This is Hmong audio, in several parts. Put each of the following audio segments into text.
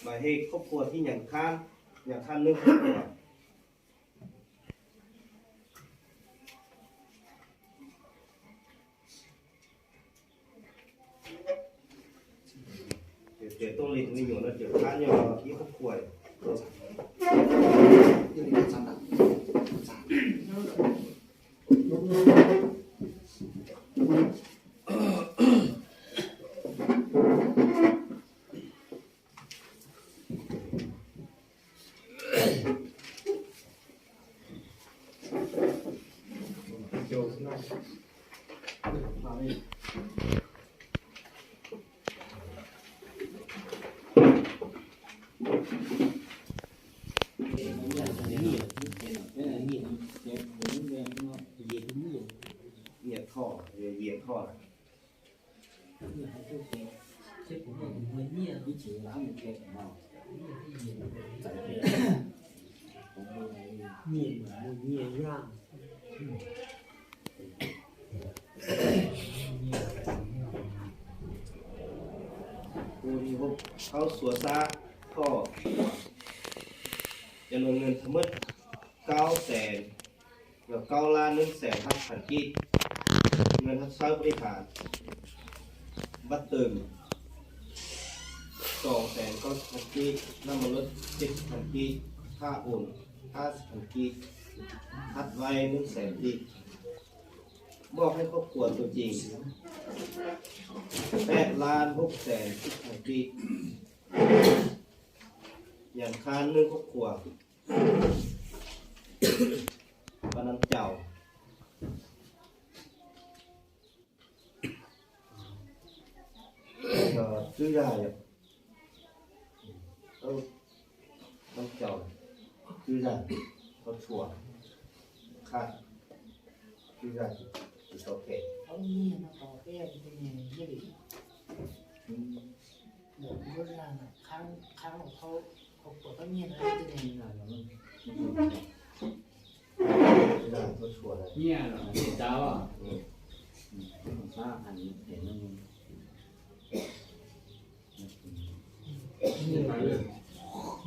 Mas hej khaub khuas thiab nyam khab, nyam khab nws khaub khuas. Ces Tooj Lis tus me nyuam no ces khab nyob ib khaub khuas. Nyiam Thoj, Yias Thoj. Tháo sổ sách Thoj, cov nws ngân thống mất sáu sàn, yog sáu lab năm sàn hab phan kij, ngân sách sáu bri hàn, bát tường sổ sàn sáu phan kij, năm lốt sáu phan kij, tha ùn hab phan kij, hab vai năm sàn kij. Moj hab khaub khuas tus cim peb lab hub xees sib phav kij, yam khab nws khaub khuas, pab nab caus, yog tswb zag yom, nab caus, tswb zag, tau tshua, khab, tswb zag, tsis tau phem. Nyiaj los tsis tau.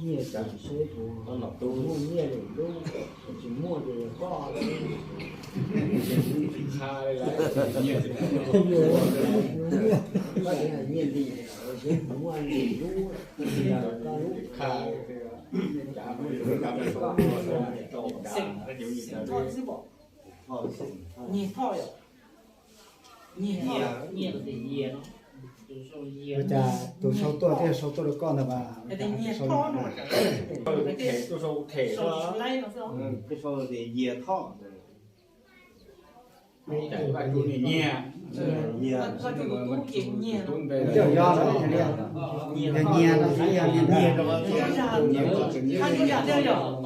Nyiaj tsis seb puas muaj nyiaj lwm lub, tsis muaj ces yog koj. Koj tias nyiaj li seb puas muaj lwm lub, koj lub. Nyiaj Thoj xwb pom. Nyiaj Thoj yom. Ua cas tus sau tuaj thiaj sau tuaj rau koj ntag mas? Nyiaj Thoj no. Tus sau them xwb. Tus sau tias Yias Thoj. Nyias. Yog Nyias no xwb, yog Nyias.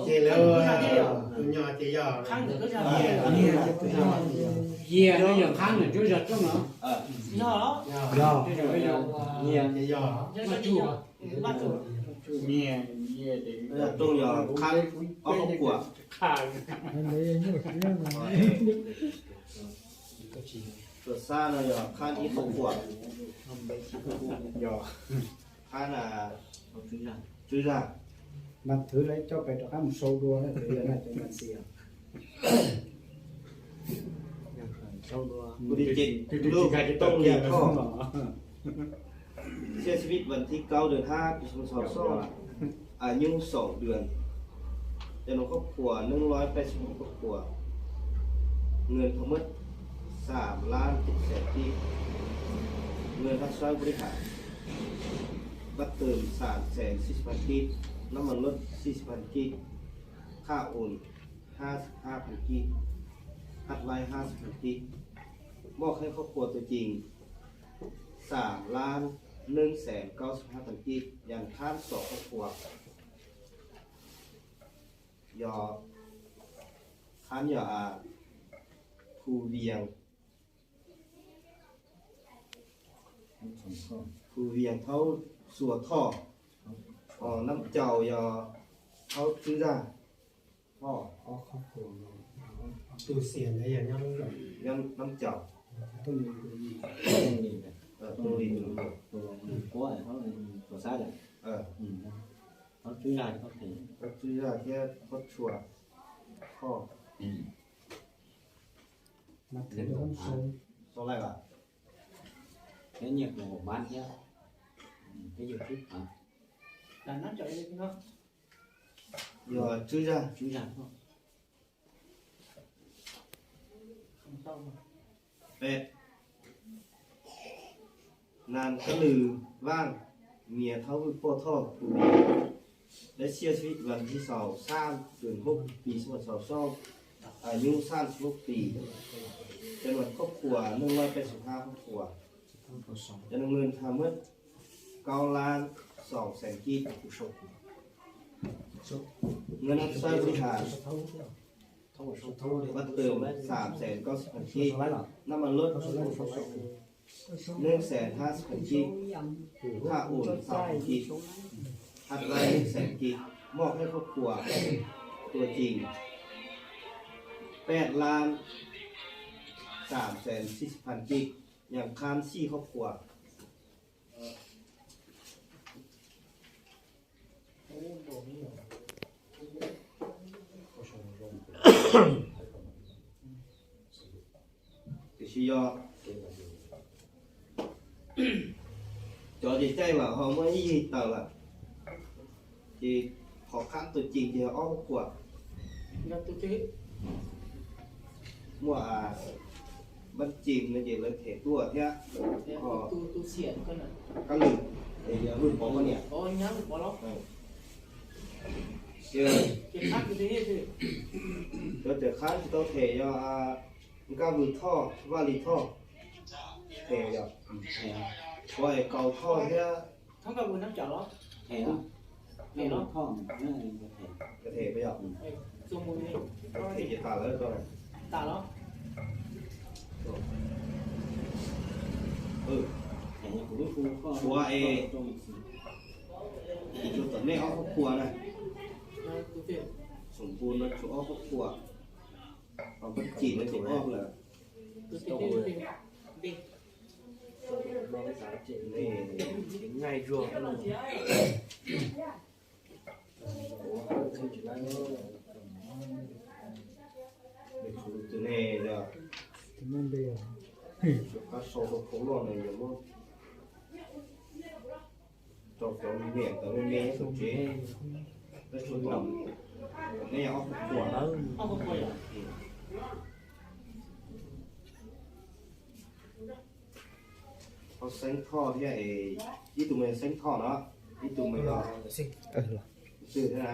Ces lawv tus nyo ces yog Nyias no yog Khab Ntawm Tswb Zag Rooj los? Yog, Nyias ces yog. Nyias, Nyias ces yog Khab ob khaub khuas. Tus xab no yog Khab ib khaub khuas. Yog Khab Tswb Zag. Mas thwv lawv coj pem rov qab mus sau dua, sau dua. Kuv li ces Tooj Lis Thoj. Sia sib vib vas thib kaub dwm hab, pis xyoo xaus soj, a nyub saum dwm. Cov nws khaub khuas, nws loib peb xyoo khaub khuas. Ngân thống mất sảm lab peb xees kij. Ngân sách sáu bri hàn, bát tường sảm xees sib phav kij, nab mas lub sib phav kij, kha ùn hab sib hab phav kij, hab vai hab sib phav kij. Moj kheeb khaub khuas tus cim sảm lab nws xees kaub sib hab phav kij, yam khab saum khaub khuas. Yog khab yog Khu Vias, Khu Vias Thaub Xuas Thoj. Nab caus yog Thaub Tswb Zag Thoj. Nab caus. Tus li tus, tus, tus, tus sab, tus tswb zaj thiab tus tshuaj, thoj. Sau laij as, thiab nyiaj hluas mab thiab, peb yawg xwb. Yog tswb zaj, tswb zaj thoj. Peb, Nan Kab Lws Vaj, Nyias Thauj Vwj Poj Thoj, tus li, lawv sia xwb vas thib xaus xab, tws hub pis xab xaus xauj, nyub xab xub pis, cov nws khoj khuas neeg loj peb xub hab khoj khuas, cov nws nws tham muab kaub lab xaus xees kib, nws nab sawb lub has, vaj tws xam xees kaub xub phav kib, nab mas lub neeg xees hab xub phav kib, haj ua xaus phav kib, haj laij neeg xees kib, moj peb khoj khuas, tua cim peb lab xam xees xib xub phav kib, yam khab xij khoj khuas. Tiam sis yog cov ces caij mas ho muaj ib yig tawm lawm, ces qhov qab tus cim ces ob khub khuam. Muaj npab cim no ces lawv them tuaj thiab. Kab Lws, es yog Vwj Pov poj niam. Cov tawm qab tsis tau them yog Nkaj Vwj Thoj, Vaj Lis Thoj, them yog Suav es Kaus Thoj thiab. Them, them, them ces tas lawm. Suav es, tom nej ob khub khuam na. Xum Npus no tshuav ob khub khuam, ho Paj Cim no ces ob lawm. Tus nej, qab sau rau khau loj no yog muab rau cov niam ntawd me me nyob tom tsev, nej ob khub khuam. Ho Xeeb Thoj thiab, ib tug mas yog Xeeb Thoj no, ib tug mas yog Xwm thiab na.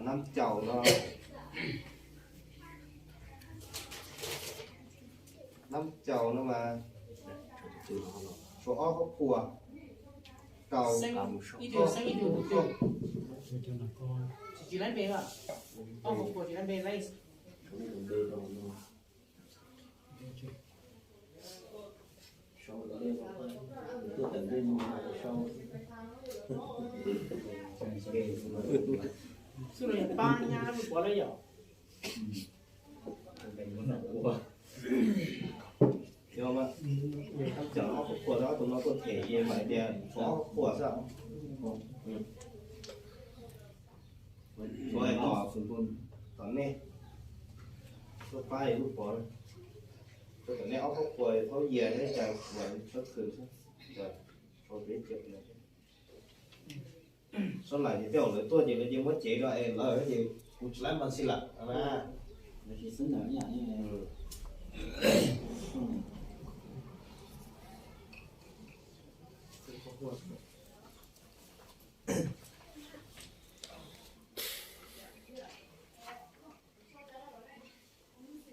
Nab Caus no, Nab Caus no mas tshuav ob khub khuam, Kaus, Thoj. Xwb los yog pab nyab Vwj Pov lawm yom. Yog mas, cov ob khub khuam, ob tug no tuaj them ces mam tias tshuav ob khub khuam xwb. Tshuav tom, tom nej, tuaj pab Vwj Pov, tshuav tom nej ob khub khuam, thaub yias thiab cas khuam tshawb khwm xwb. Sab lawm ces tej zaum lawv tuaj ces lawv cia muab cev rau es lawv ces kuv tsis laib mas xij lawm na.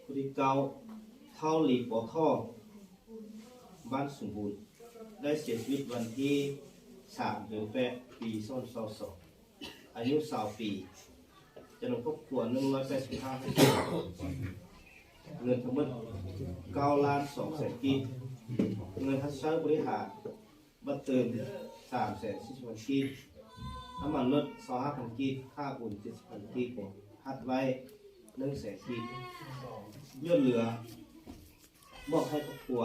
Khu di kau, Thaub Lis Pov Thoj, npab Xum Npus, dab xias sis vib vas thib xam tus peb pis xyoo xau xom, a nyub xaus pis, cov nws khub khuam neej loj peb xum hab, nws tham muab kaub lab xom xees kib, nws thab sawb pua li has, npab twg xam xees xib xus phav kib, nab mas lub xau hab phav kib, haj us xib xus phav kib, haj laib neeb xees kib, nyuaj lwm มอบให้ครอบครัว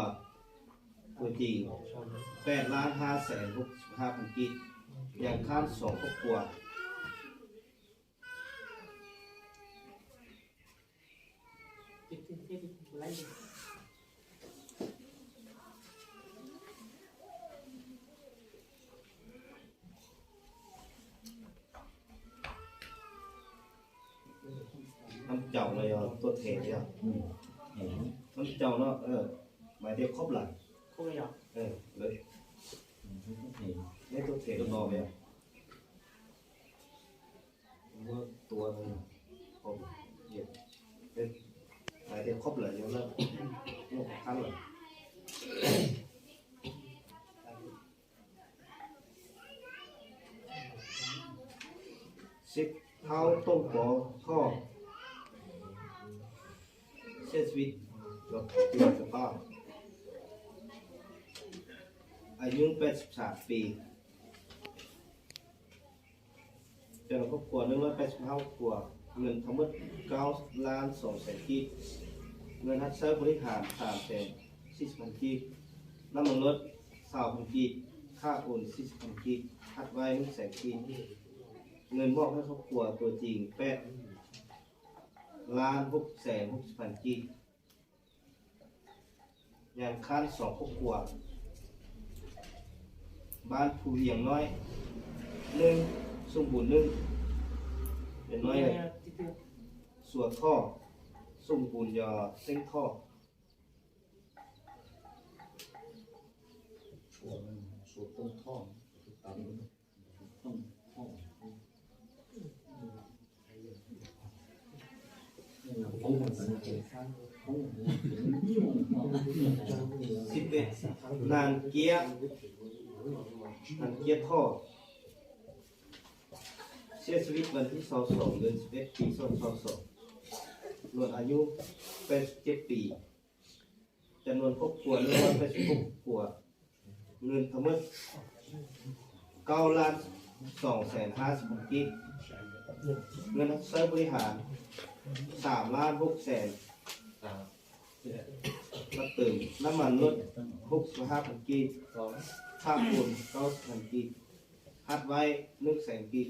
ตัวจริง แปดล้านห้าแสนหกสิบห้าพัน กีบ ยังค้างสองครอบครัว Năm chầu là do tuân theo theo. Năm chầu nó, ờ, mày theo khớp lại. Khớp lại à? Ờ, đấy. Nét tuân theo nó to vậy. Nó tua thôi. Khớp. Đấy. Mày theo khớp lại cho nó, nó khăn lại. Sib Thauj Tooj Pov Thoj, siab xwb, ayu peb sab pis, cov nws khuab khuas nws loj peb sab hauv khuas, nws thov muab kaub lab xoom xees kib, nws haj sawb pub lib has xam xees sib xab phav kib, nab mas luab xaus phav kib, khaj ua sib xab phav kib, haj vaib lub xees kib. Nws muaj hauv khuab khuas tuaj ceem peb lab hub xees hub xab phav kib. Yas khab xoom khuab khuas, npab phu vias noib, nwb xooj npus nwb, xuas thoj, xooj npus yog xeeb thoj. Xib peb, Nas Kiab, Nas Kiab Thoj, siab xwb vas thib xau xoom, lwm xib peb pis xau xau xoom, luas ayub peb xab ciaj pis. Cov nws khuab khuas, nws muaj peb xab khuab khuas, nws thov muab kaub lab xoom xees hab xab phav kib, nws haj sawb pub lib has xam lab hub xees, nab twm nab mas luab hub xab hab phav kib, khaj ua kaub xab phav kib, haj vaib nwb xees kib.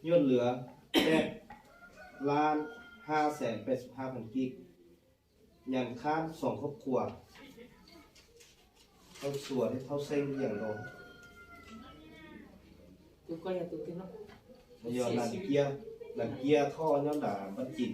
Nyuaj lwm peb lab hab xees peb xab hab phav kib. Yas khab xoom khuab khuas, thauj xuas thiab thauj xeeb yam nkaus. Yog Nas Kiab, Nas Kiab Thoj nyob nram Npab Cim.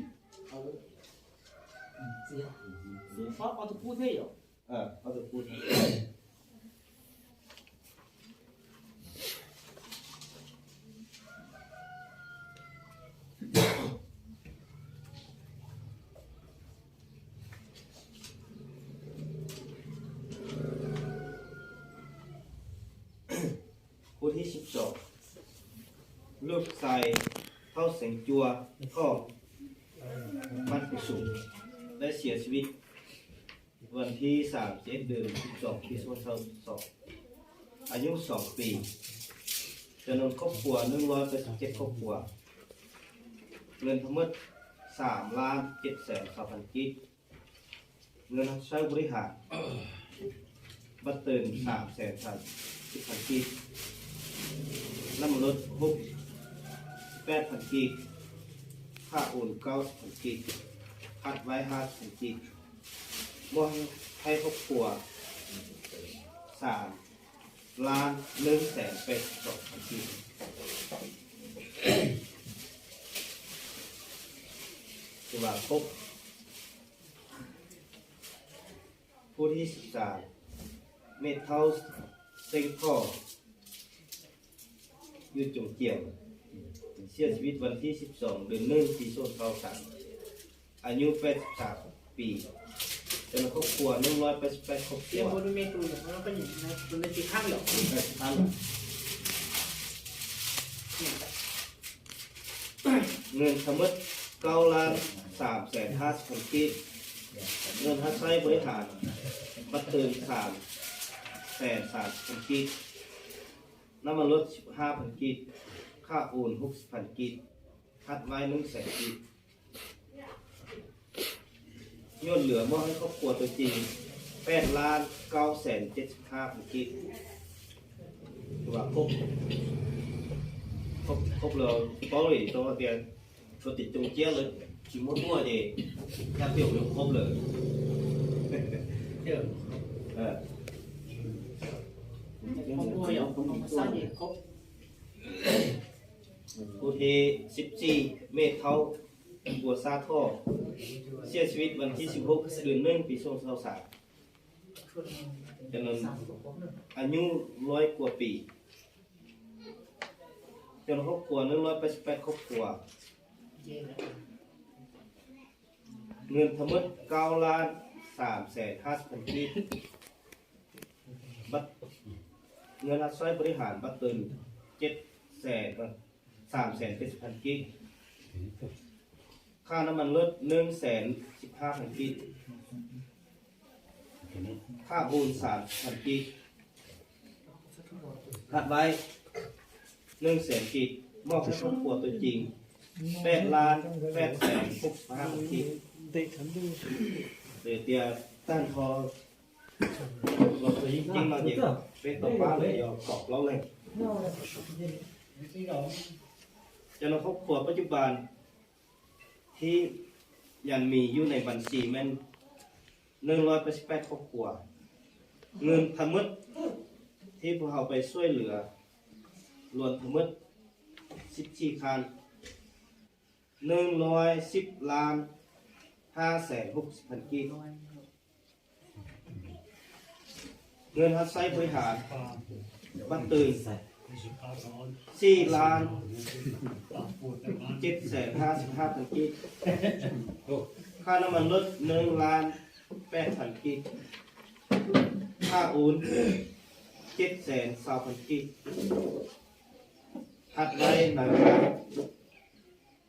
Khub thib xib xoom, lub xais Thauj Xeev Cua Thoj, Npab Kuv Xum, dab xias xib vas thib xam ciaj dwm xib xoom pib xuab xau xoom, ayub xoom pis. Cov nws khuab khuas, nws luab peb xab ciaj khuab khuas, nws thov muab xam lab ciaj xees xab phav kib, nws haj sawb pub lib has npab twm xam xees xab phav kib, nab mas luab hub peb phav kib, khaj ua kaub xab phav kib, haj vaib hab xab phav kib. Muaj hauv khuab khuas xam lab nwb xees peb xoom phav kib. Khub thib xib xam, Mej Thaub Xeeb Thoj, yug Coom Ciam, siab xwb vas thib xib xoom lwm nwb pib xuab xau xam, ayub peb xab pis. Cov nws khuab khuas, nws luab peb xab peb khuab khuas, nws thov muab kaub lab xam xees hab xab phav kib, nws haj sawb pub lib has npab twm xam xees xam phav kib, nab mas luab xab hab phav kib, khaj ua hub xab phav kib, haj vaib nwb xees kib. Nhuaj lwm muab hais khawb khuas tuaj ces peb lab kaub xees ceb xib hab phav kib. Tus khaub lawm paub li rau hais tias tshuav tim coob ciab lawv tsis muab tuaj ces yaj peb yuav khaub lawm. Kuv he xib txij mej thaub npua xab thoj, xiaj xwb vas thib xib hub dwm neeb pis xyoo xau xav, cov nws a nyub loib kua pim, cov nws khawb khuas neeb loib peb xib peb khawb khuas, nws thas muab kaub lab xam xees hab xib phav kib, nws hab xoib pab rib ham npab tws ceb xees, xam xees ceb xib phav kib, khaj nab mas lub neeb xees xib hab phav kib, khaj un xam xib phav kib, khaj vaib neeb xees kib, muab hais khawb khuas tuaj ces peb lab peb xees hub xib hab phav kib. Tias tag nrho los txog yeeb ceeb no ces peb tau pab lawm yog kaum plaub leeg. Cov nws khawb khuas pab cub pas thib yas mis yub nees vas xis meej, neeb loib peb xib peb khawb khuas, nws thas muab thib pub hau peb xuaj lwm luas thas muab xib txij khaj, neeb loib xib lab hab xees hub xib phav kib, nws hab xoib pab rib ham npab tws xij lab ceb xees hab xib hab phav kib, khaj nab mas lub neeb lab peb phav kib, khaj un ceb xees xau phav kib, khaj vaib nas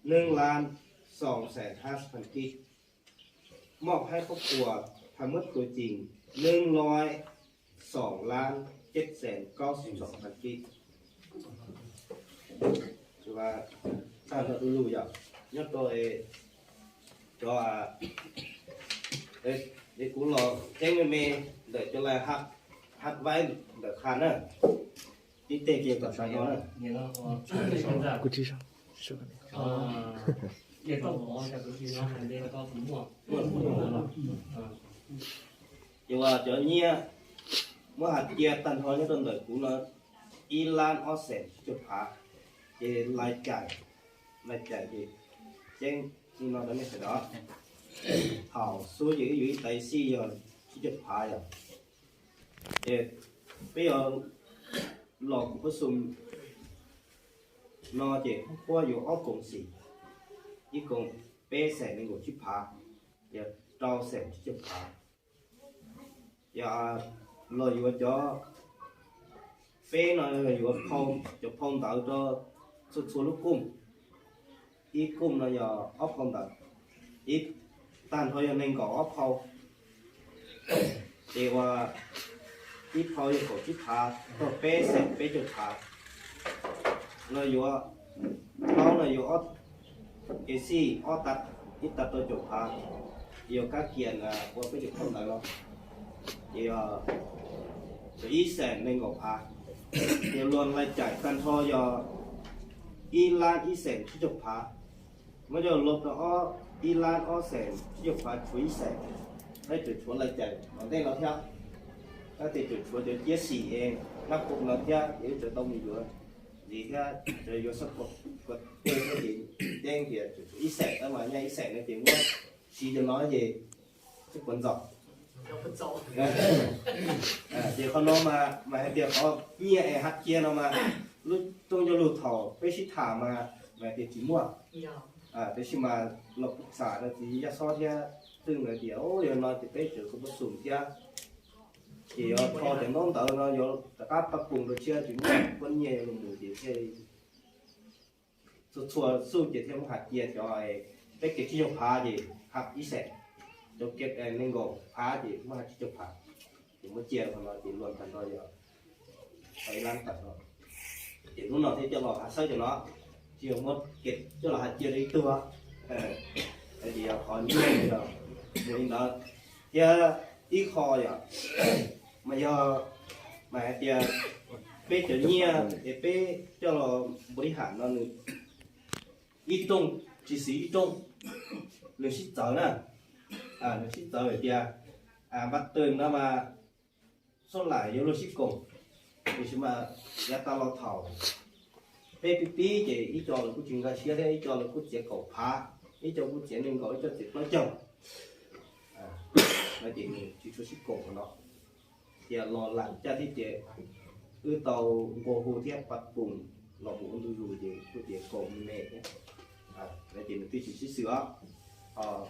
neeb lab xoom xees hab xib phav kib, muab hais khawb khuas thas muab tuaj ces neeb loib xoom lab ceb xees kaub xees xoom phav kib. Tag nrho du lug yog nyob rau cov, es kuv los ceeb me me ntawm cov lais hab vaib ntawm khaj na, ib teg ces kom sawv no na. Ces uas cov nyiaj muab hais cia tag nrho nyob rau ntawm kuv no ib lab ob xees tsib caug phav, ces lais cais, lais cais ces ceeb li no rau nej sawv daws. Thaum xub ces wb yuav ib tais xij yog tsib caug phav yom, ces peb yuav los kuv pab xum no ces qhuab yuav ob koom xim, ib koom peb xees nees nkaum tsib phav, yog rau xees tsib caug phav. Yog los yuav cov peb no yuav cov phau ntawv rau txhua txhua lub koom, ib koom no yog ob phau ntawv, ib tag nrho yog nees nkaum ob phau. Ces uas ib phau yog kaum tsib phav, tag peb xees peb caug phav. No yuav, plaub no yuav ob, es xij ob tag, ib tag rau caum phav, yuav kab kias ua peb cov phau ntawv no, ces yog ib xees nees nkaum phav. Ces luag lais cais tag nrho yog ib lab ib xees tsib caug phav. Muab coj los rau ob, ib lab ob xees tsib caug phav tshuav ib xees, tab tseem tshuav lais cais tom ntej no thiab. Tab sis tseem tshuav cov ciab xim es nab koom no thiab, ces wb tseem tau mus yuav ntxiv thiab, tseem yuav xab kuas tej thiab ces ceeb tias tseem tshuav ib xees, tab mas nyaj ib xees no ces muab siv cov no ces tsis puas ntxaus. Ces qhov no mas mas hais tias qhov nyiaj es hab cia no mas lub rooj coj lug thaum peb sib tham mas mas hais tias tsis muaj. Tab sis mas los kuv xam rau txiv Yaj Xob thiab Txwj lawv tias yog no ces peb tseem kuj pab xum thiab, ces yuav kho cov ntaub ntawv no yuav rov qab pab pum rau tshiab tsis muaj pab nyiaj yuav los mus ces thiaj txhua txhua xub ces thiaj muab hais cia cov peb kev tsib caug phav ces hab ib xees, cov kev nees nkaum phav ces muab hab tsib caug phav, ces muab cia qhov no ces luag tag nrho yog ib lab tag nrho. Ces hnub no thiaj coj los hab xawb cov no, tsis yog muab kev coj los hab cia rau ib tug. Ces yog qhov nyiaj yog Mus li ntawd thiab ib qho yom, mas yog mas hais tias peb cov nyiaj es peb coj los npav li ham no nws ib rooj, tsis xis ib rooj, nws sib txawv na, nws sib txawv hais tias npab twg no mas xoj laim yuav luag sib koom, tiam sis mas yav tas los thaum peb pib pib ces ib co lawv kuj tsis nkag siab thiab, ib co lawv kuj txiav kaum phav, ib co kuj txiav nees nkaum, ib co txiav plaub caug. No ces nws tsis tshua sib koom no, tias los lam caj thiab ces wb tau nqua hu thiab pab pum los mus ua ntu zus ces kuj tias koom me me thiab. No ces nws twb tsis sib xws os.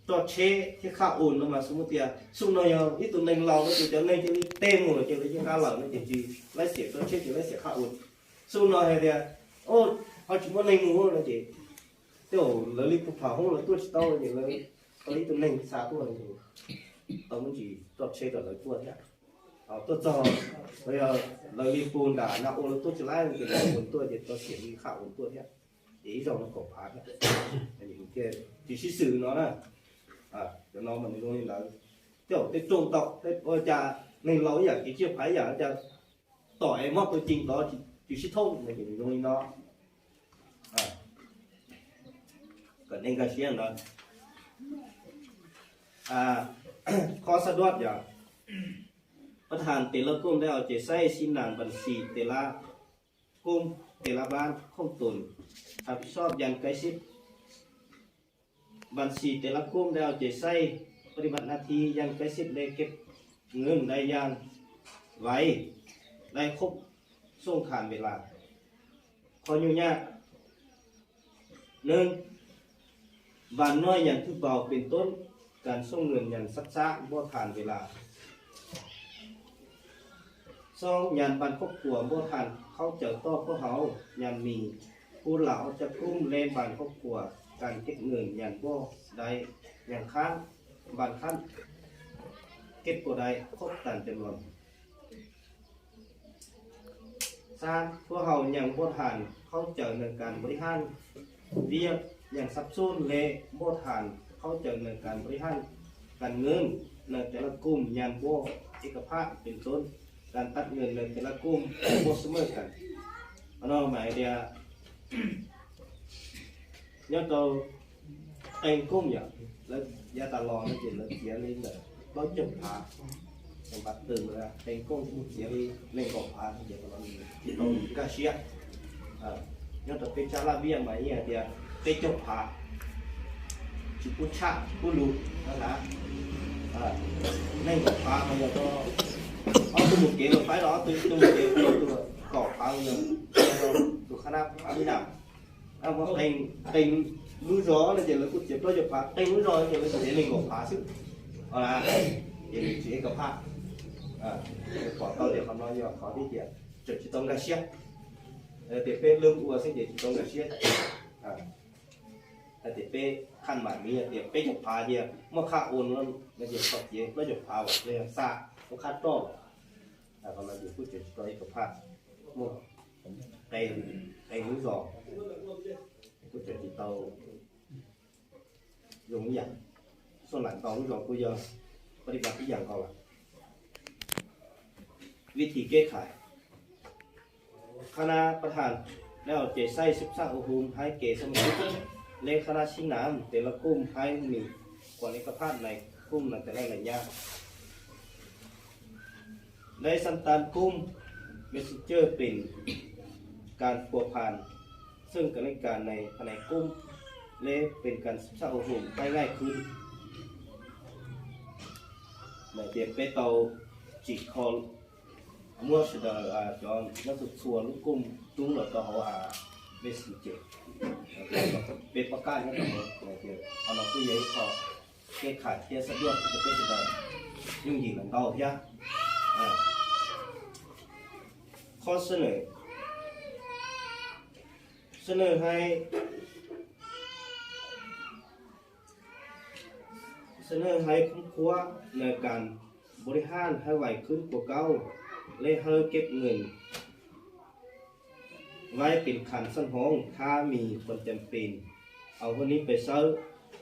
Roj tsheb thiab khab ua no mas xub muab tias xub no yog ib tug neeg laus no ces cov neeg cia li tej mus lawm ces lawv yeej nqa lawm no ces tsis laib xiam roj tsheb, tsis laib xiam khab ua. Xub no hais tias ho tsis muaj neeg mus no ces tej zaum lawv li puag phav hoob lawv tuaj tsis tau ces lawv tau ib tug neeg xa tuaj no ces tau muab ntsis roj tsheb rau lawv tuaj thiab. Tuaj txog los yog lawv li puag nram na ua lawv tuaj tsis laib no ces lawv ua tuaj ces tau xiam li khab ua tuaj thiab. Ces ib zaug no kaum phav thiab. Tsis sib xws no na. Cov no mas nws zoo li ntawd. Tej zaum tej rooj tau, ua cas neeg laus ib yam kev tsiaj phav ib yam cas tom es mob tus cees tod tsis sib thoob no ces nws zoo li no. Kom nej nkag siab ntawd. Qhov xab duab yog pab thas tes lab koom dai au ces saib xib nas npas xis tes lab koom tes lab npab khoom tus hab sob yan kaib xib npas xis tes lab koom dai au ces saib pab thas nas thi yan kaib xib le keb ngwm dai yan vais dai khob xooj thas npe las. Qhov nyuaj nyaj neeg npas noj nyas thwj paus pes toob kas xooj ngwm nyas xab xab npoj thas npe las. Xooj nyas npas khob kuam npoj thas khaub caws toj puab hauv nyas mis pub lam ob caj koom le npas khob kuam kas keb ngwm nyas npoj dai nyas khab npas khab keb puas dai khob tas cov los. Xab puab hauv nyas npoj thas khaub caws nws kas npaj li haj viaj nyas xab xub le npoj thas khaub caws nws kas npaj li haj kas ngwm nws tes laj koom nyas npoj ib kas phaj pes toob kas tag ngwm nws tes laj koom npoj xub maj kas. Qhov no mas hais tias nyob rau qee kooj yom, lawv yav tas los no ces lawv txiav li ntawm plaub caug phav, npas twg qee kooj kuj txiav li nees nkaum phav no ces tsis tau nkag siab. Nyob rau peb tsab laj viaj mas yeej hais tias peb caug phav tsis pub tshaj tsis pub lus na. Nees nkaum phav mas yog rau ob tug mus kev los faib los ob tug, ib tug mus kev faib ib tug, kaum phav yog tus qhab nab phav ib nab. Qee lub zos no ces lawv kuj txiav plaub caug phav, qee lub zos no ces lawv txiav nees nkaum phav xwb. Ces nws tsis ib kas phaj, pom tau tias qhov no yog qhov tib tias tseem tsis tau nkag siab. Tias peb lub ua xwb ces tsis tau nkag siab. Hais tias peb khaj mam miv tias peb caug phav tias muaj khaj ua no ces txog txiav plaub caug phav los yog xa muaj khaj roj los. Qhov no ces kuj tseem tsis tau ib kas phaj, muaj qee lub zos kuj tseem tsis tau zoo ib yam, xoj laim ntau lub zos kuj yog pab li pab ib yam nkaus lawm. Vij thim keb thais, khab nab pab thas dab au ces saib xub xaj u hu haib kev xab mab xib, le khab nab xib nam tes laj koom haib mis kuam li kas phaj nais koom nas tes laj nais nyab. Lej xab tas koom messenger pem kas pua phas xeej kas lej kas nais phas nais koom, le pem kas xab xaj u hu haib nqaij khwb. Mas tias peb tau tsim kho muab sawv daws cov nyob txhua txhua lub koom rub los rau hauv messenger, peb pab kaj nyob rau hauv. Qhov no kuj yog ib qho kev kham thiab xab duaj rau peb sawv daws yooj yim los ntau thiab. Qhov xab nawj, xab nawj haib, xab nawj haib khoob khuab nas kas npau li haj haib vais khwb kua kaub, le hawb keb ngwm, vaib pem khas xaj hmoov thab mis pos cas pem, au hua nib pes sawb,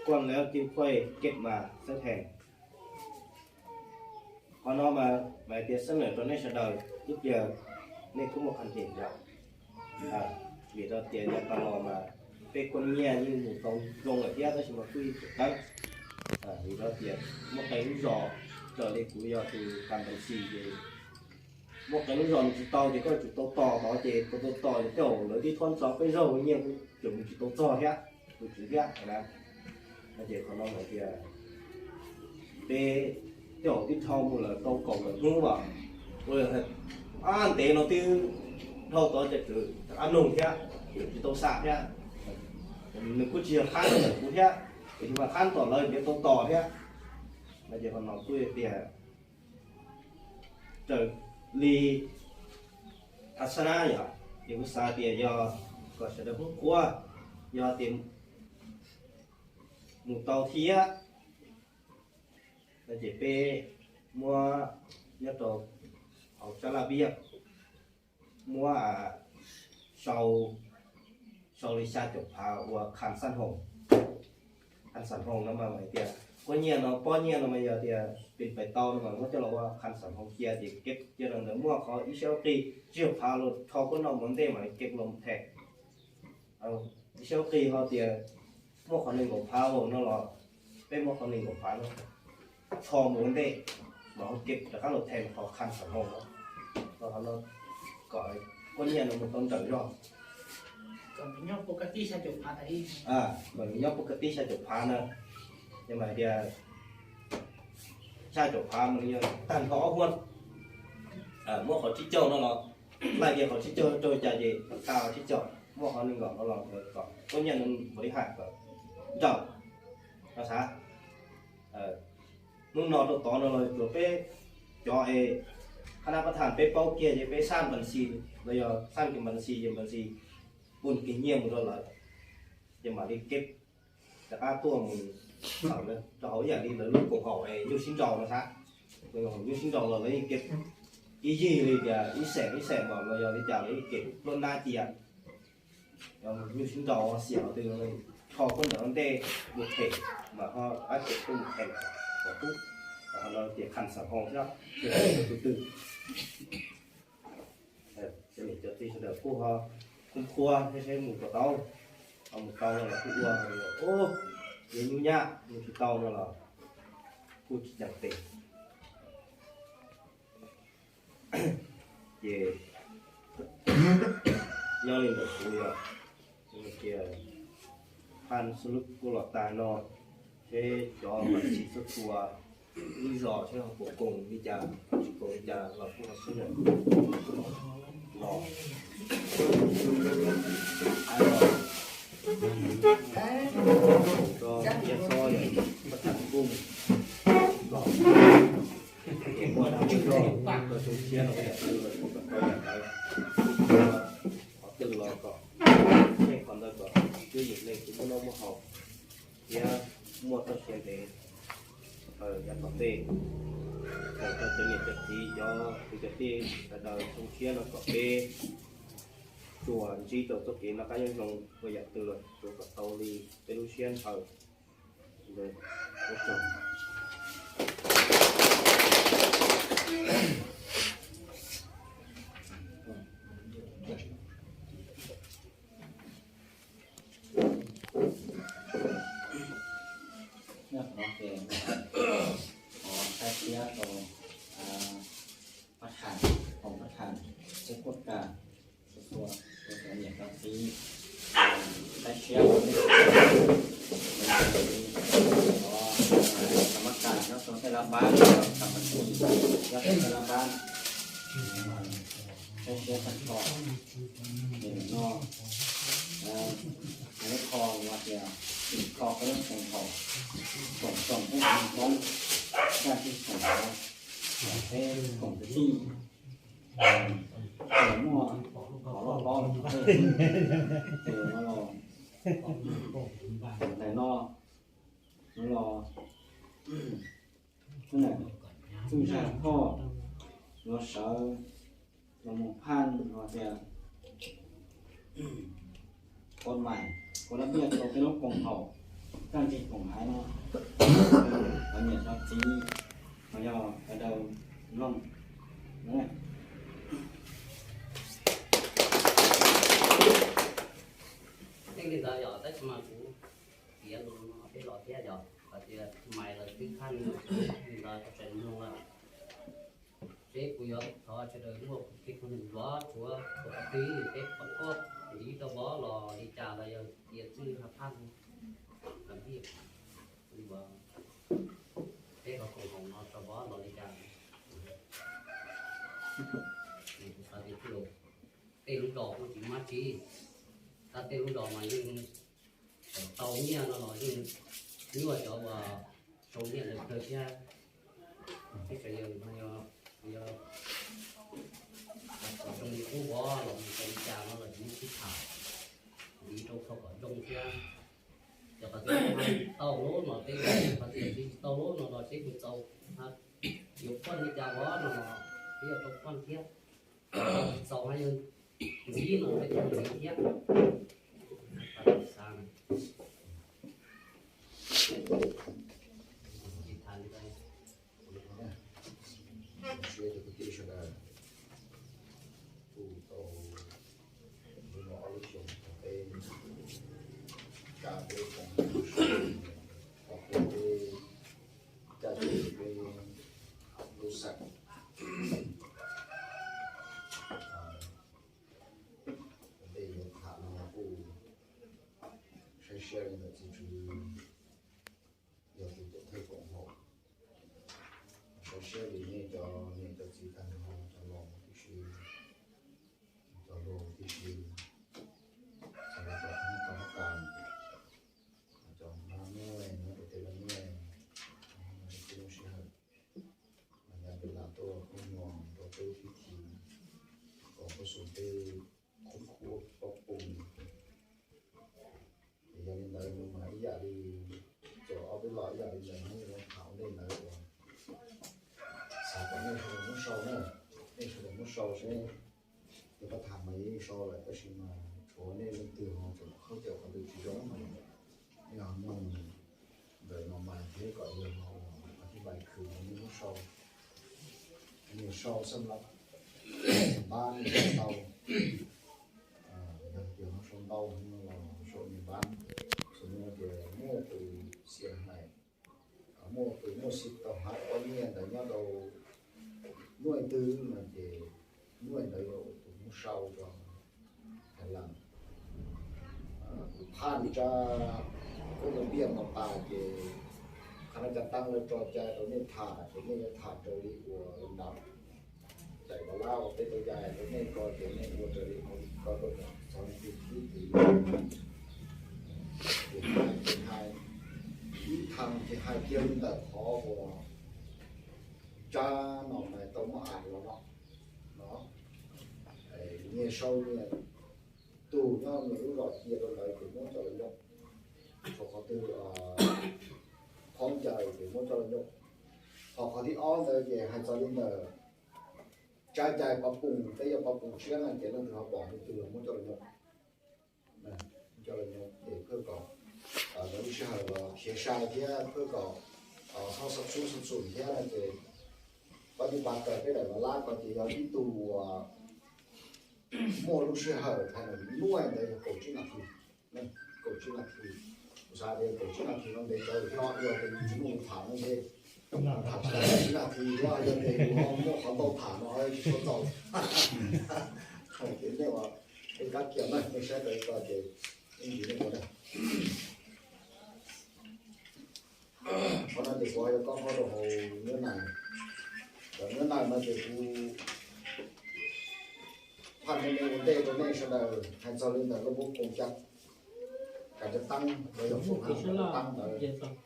Quan lawv kim khuaj kej mas xab thee. Qhov no mas mas tias xab nawm rau nej sawv daws ib pliag nej kuj muaj qhov hnov yom. Vim rau tias yav tas los mas peb kuaj nyiaj yeej mus tau zoo lawm thiab tab sis mas kuj ib tug qeeb. Vim rau tias muaj qee lub zos raws li kuv yog tus tas npas xis ces muaj qee lub zos nws tsis tau ces koj yuav tsum tau tos tod ces tau tau tos ces tej zaum lawv tib thob tso peb zaug nyiaj kuj tseem mus tsis tau txog thiab, kuv tsis thiab na. No ces qhov no hais tias peb tej zaum tib dhau mus lawm tau kaum lawm hnub as, ua ab ntev no twb dhau tod ces rov qab nug thiab, tsis tau xam thiab. Nws kuj tsis yog qhab ntawm kuv thiab, tiam sis mas qhab tom lawv ntiav tau tos thiab. No ces qhov no kuj tias raws li thav xab nab yom, ces kuv xav tias yog kom sawv daws hlub qhuab, yog tias mus tau thiab no ces peb muab nyob rau hauv tsab laj viaj muab sau, sau li xya caum phav ua kham xab hoos. Kham xab hoos no mas hais tias kuab nyiaj no pob nyiaj no mas yog tias pes pais tau no mas muab coj los ua kham xab hoos cia ces keb cia rau ntawd muaj qhov ib sab qig tsib caug phav los rho kuab no mus ntej mas keb los them. Ib sab qig ho tias muaj qhov nees nkaum phav no los peb muab qhov nees nkaum phav no rho mus ua ntej mas ho keb rov qab los them qhov kham xab hoos no. Qhov no kom kuab nyiaj no mus tau nrawm zog. Kom nws nyob pus kab tib xya caum phav na. Ces mas hais tias xya caum phav mas yog tag nrho ob huab, muab qhov tsib caug no los laij kiag qhov tsib caug rau cas ces tag qhov tsib caug, muab qhov nees nkaum no los kom kuab nyiaj no npaum li hais kom nrawm no xav. Hnub no rau tod no los tsuas peb cov es qhab nab pab tham peb paub kiag ces peb xaj npas xis los yog xaj kiag npas xis ces npas xis pun kiag nyiaj mus rau lawv ces mam li keb rov qab tuaj mus rau hauv ib yam li lawv lub koom haum es nyuj sib nraus no xav. Nyuj sib nraus los lawv yeej keb ib yig li tias ib xeem ib xeem mas los yog li cas lawv yeej keb pluab nab cia. Nyuj sib nraus xiam qhov twg rho kuab ntawm ntej mus them mas ho ab tseem tuaj mus them kom kub. Qhov no tias kham xab hoos thiab, tus twg cov niam cov txiv sawv daws kuj ho khub qhuab thiab seb mus puas tau, ho mus tau no los kuj ua, yog nyuj nyab mus tsis tau no los kuj tsis ceev tes. Ces nyob li ntawm kuv yog tias phaj xub lub kuj los tag no, seb cov mas tsis txhua txhua lub zos seb ho puas koom li cas, tsis koom li cas los kuj ho sib nyiam los rau cia xob yog pab tham kuj los ces muaj dab muaj zog rau xyoo tshiab no yam twg los kuj kom tau yam ntawd, qhov twg los kom tej qhov ntawd kom cuab yeej leej twg muaj noj muaj haus thiab muaj txoj sia ntev yav tom ntej. Kom rau cov niam cov txiv cov kwv cov tij sawv daws xyoo tshiab no kom peb tsuas ntsib rau txoj kev noj qab nyob zoo ua yam twg los tsuas kom tau li peb lub siab ntshaw. Nyob qhov no ces thov thaij siab rau pab tham, hom pab tham, seb kuj kam txhua txhua rau cov niam cov txiv, thaij siab rau nej, cov kam mab kam nyob rau tej lab npab, kam mas txi nyob rau tej lab npab, thaij siab tag nrho. Nim no lub kho uas tias kho peb lub koom haum, koom tsoom pub hmoov Hmoob, tag kis koom haum, peb koom kwv tij, ces muaj qhov loj hlob los txog tej, ces no los ntawm no, no los txwj zaj thoj los sawv los mus phaj los tias ua mais ua lab ntiaj rau peb lub koom haum. Txaj ntsig koom haiv no, cov niam cov txiv, los yog cov daws mloog. Yeej li ntawd yog tab sis mas kuv piav lus no peb los thiab yog hais tias mais lawv twb khaj li ntawd tau tseem mloog lawm. Seb kuv yuav thov sawv daws muaj kev khuv ntuav tshuav tus qhov twg peb pab koj ntiv rau vov los li cas los yog tias txwj ha phaj los peb ho koom haum no rau vov los li cas. Kuv xav tias tej lub zos kuj tsis mab tsi, tab tej lub zos mas yeej tau nyiaj no los yeej nyuaj cov uas sau nyiaj ntawd kawg thiab. Peb sawv daws mas yog, yog kom zoo li qub vov los mus rau li cas no los yeej sib tham ntiv rau txog kom zoo thiab. Yog qhov twg tau lub no peb, qhov twg tsis tau lub no los seb puas txaus, yuav poj li cas vov no los peb yuav rau poj thiab. Txaus hais yog ntxiv no peb ntxiv thiab. Siab rau kwv tij sawv daws, kuj tau lub no ob lub xyoo tau peb, caj peb koom lub sij hawm, tau peb caj ces peb lub xeem. Ntej yuav tham no kuj saib siab li ntawm txiv tswv, yog tus cov thawj koom haum, saib siab li nej cov niam cov txiv tag nrho, cov laus tib si, cov hluas tib si, cov laus cov hmoob tau hab tas, cov hmab muaj nyob rau tej laj muaj, tib lub sij hawm mas nyob pem lam tuaj khuj nyuam rau peb pib thi kom khuj xum peb khub khub pob pum. Ces yog li ntawd mas ib yam li txuas ob peb los ib yam li ntawd, nej yuav tham ua ntej ntawd uas xav kom nej sawv daws muab sau na, nej sawv daws muab sau seb, yog koj tham mas yeej sau lawm tab sis mas tshuav nej leej twg ho tseem khaub ncaws qhov twg tsis zoo mas nej ho noog ntawm no mas thiab kom yog ho ua qhov thib bai khwv no nej muab sau. Nws sau xwb los npab nws sau ntau, yog tias ho sau ntau no los sau nws npab. Xws li tias muaj tus xiam hais, muaj tus muaj xib tau hais ob nyiaj ntawd nyob rau nuj twg no ces nuj ntawd tus muab sau rau hais leej tus phaj tsa kuj tus npiaj mos tas ces qhov no cas tau lawv tso cai rau nej tham ces nej yuav tham raws li uas lawv ntaus. Daim kos lab uas peb tau cai rau nej ko ces nej ua raws li ko, ko rau txog leej twg twb twb ces hais, ces hais, ib tham ces hais kiag li ntawm qhov uas tsa no mas tau muab hais los no, no, nyias sau nyias, tus nyob nws lub zos cia rau ntawd ces muab coj los nyob, thaum qhov twg khaub ncaws ces muab coj los nyob. Ho qhov thib ob ntawd ces hais txog li ntawm tsa cai pov poom, peb yog pov poom tshiab no ces leej twg ho pom leej twg los muab coj los nyob. Coj los nyob ces phaj kom lawv lub sij hawm los khiav sai thiab phaj kom txhob xab xub xab xum thiab no ces pab tib pas raws peb daim kos lab ko ces yog ib tug muaj lub sij hawm hais nuj ntawd yog kaum tsib nas this, kaum tsib nas this. Kuv xav tias kaum tsib nas this no ntev tsawv thiab, yog tias yus tsis muaj lus tham no ces tham tsis tau kaum tsib nas this thiab, yog tias yus ho muaj qhov ntau tham no tsis tshua txaus. Ces nej ua, nej kab kias na, nej saib tau ko ces nej ntsis nej ua na. Qhov no ces kuv yuav kob qhov rau hauv nab nais. Cov nab nais no ces kuv phaj me me ua ntej rau nej sawv daws hais txog li ntawm lub pob poom caj, kav caj teeb, los yog foom hab kav caj teeb ntawd.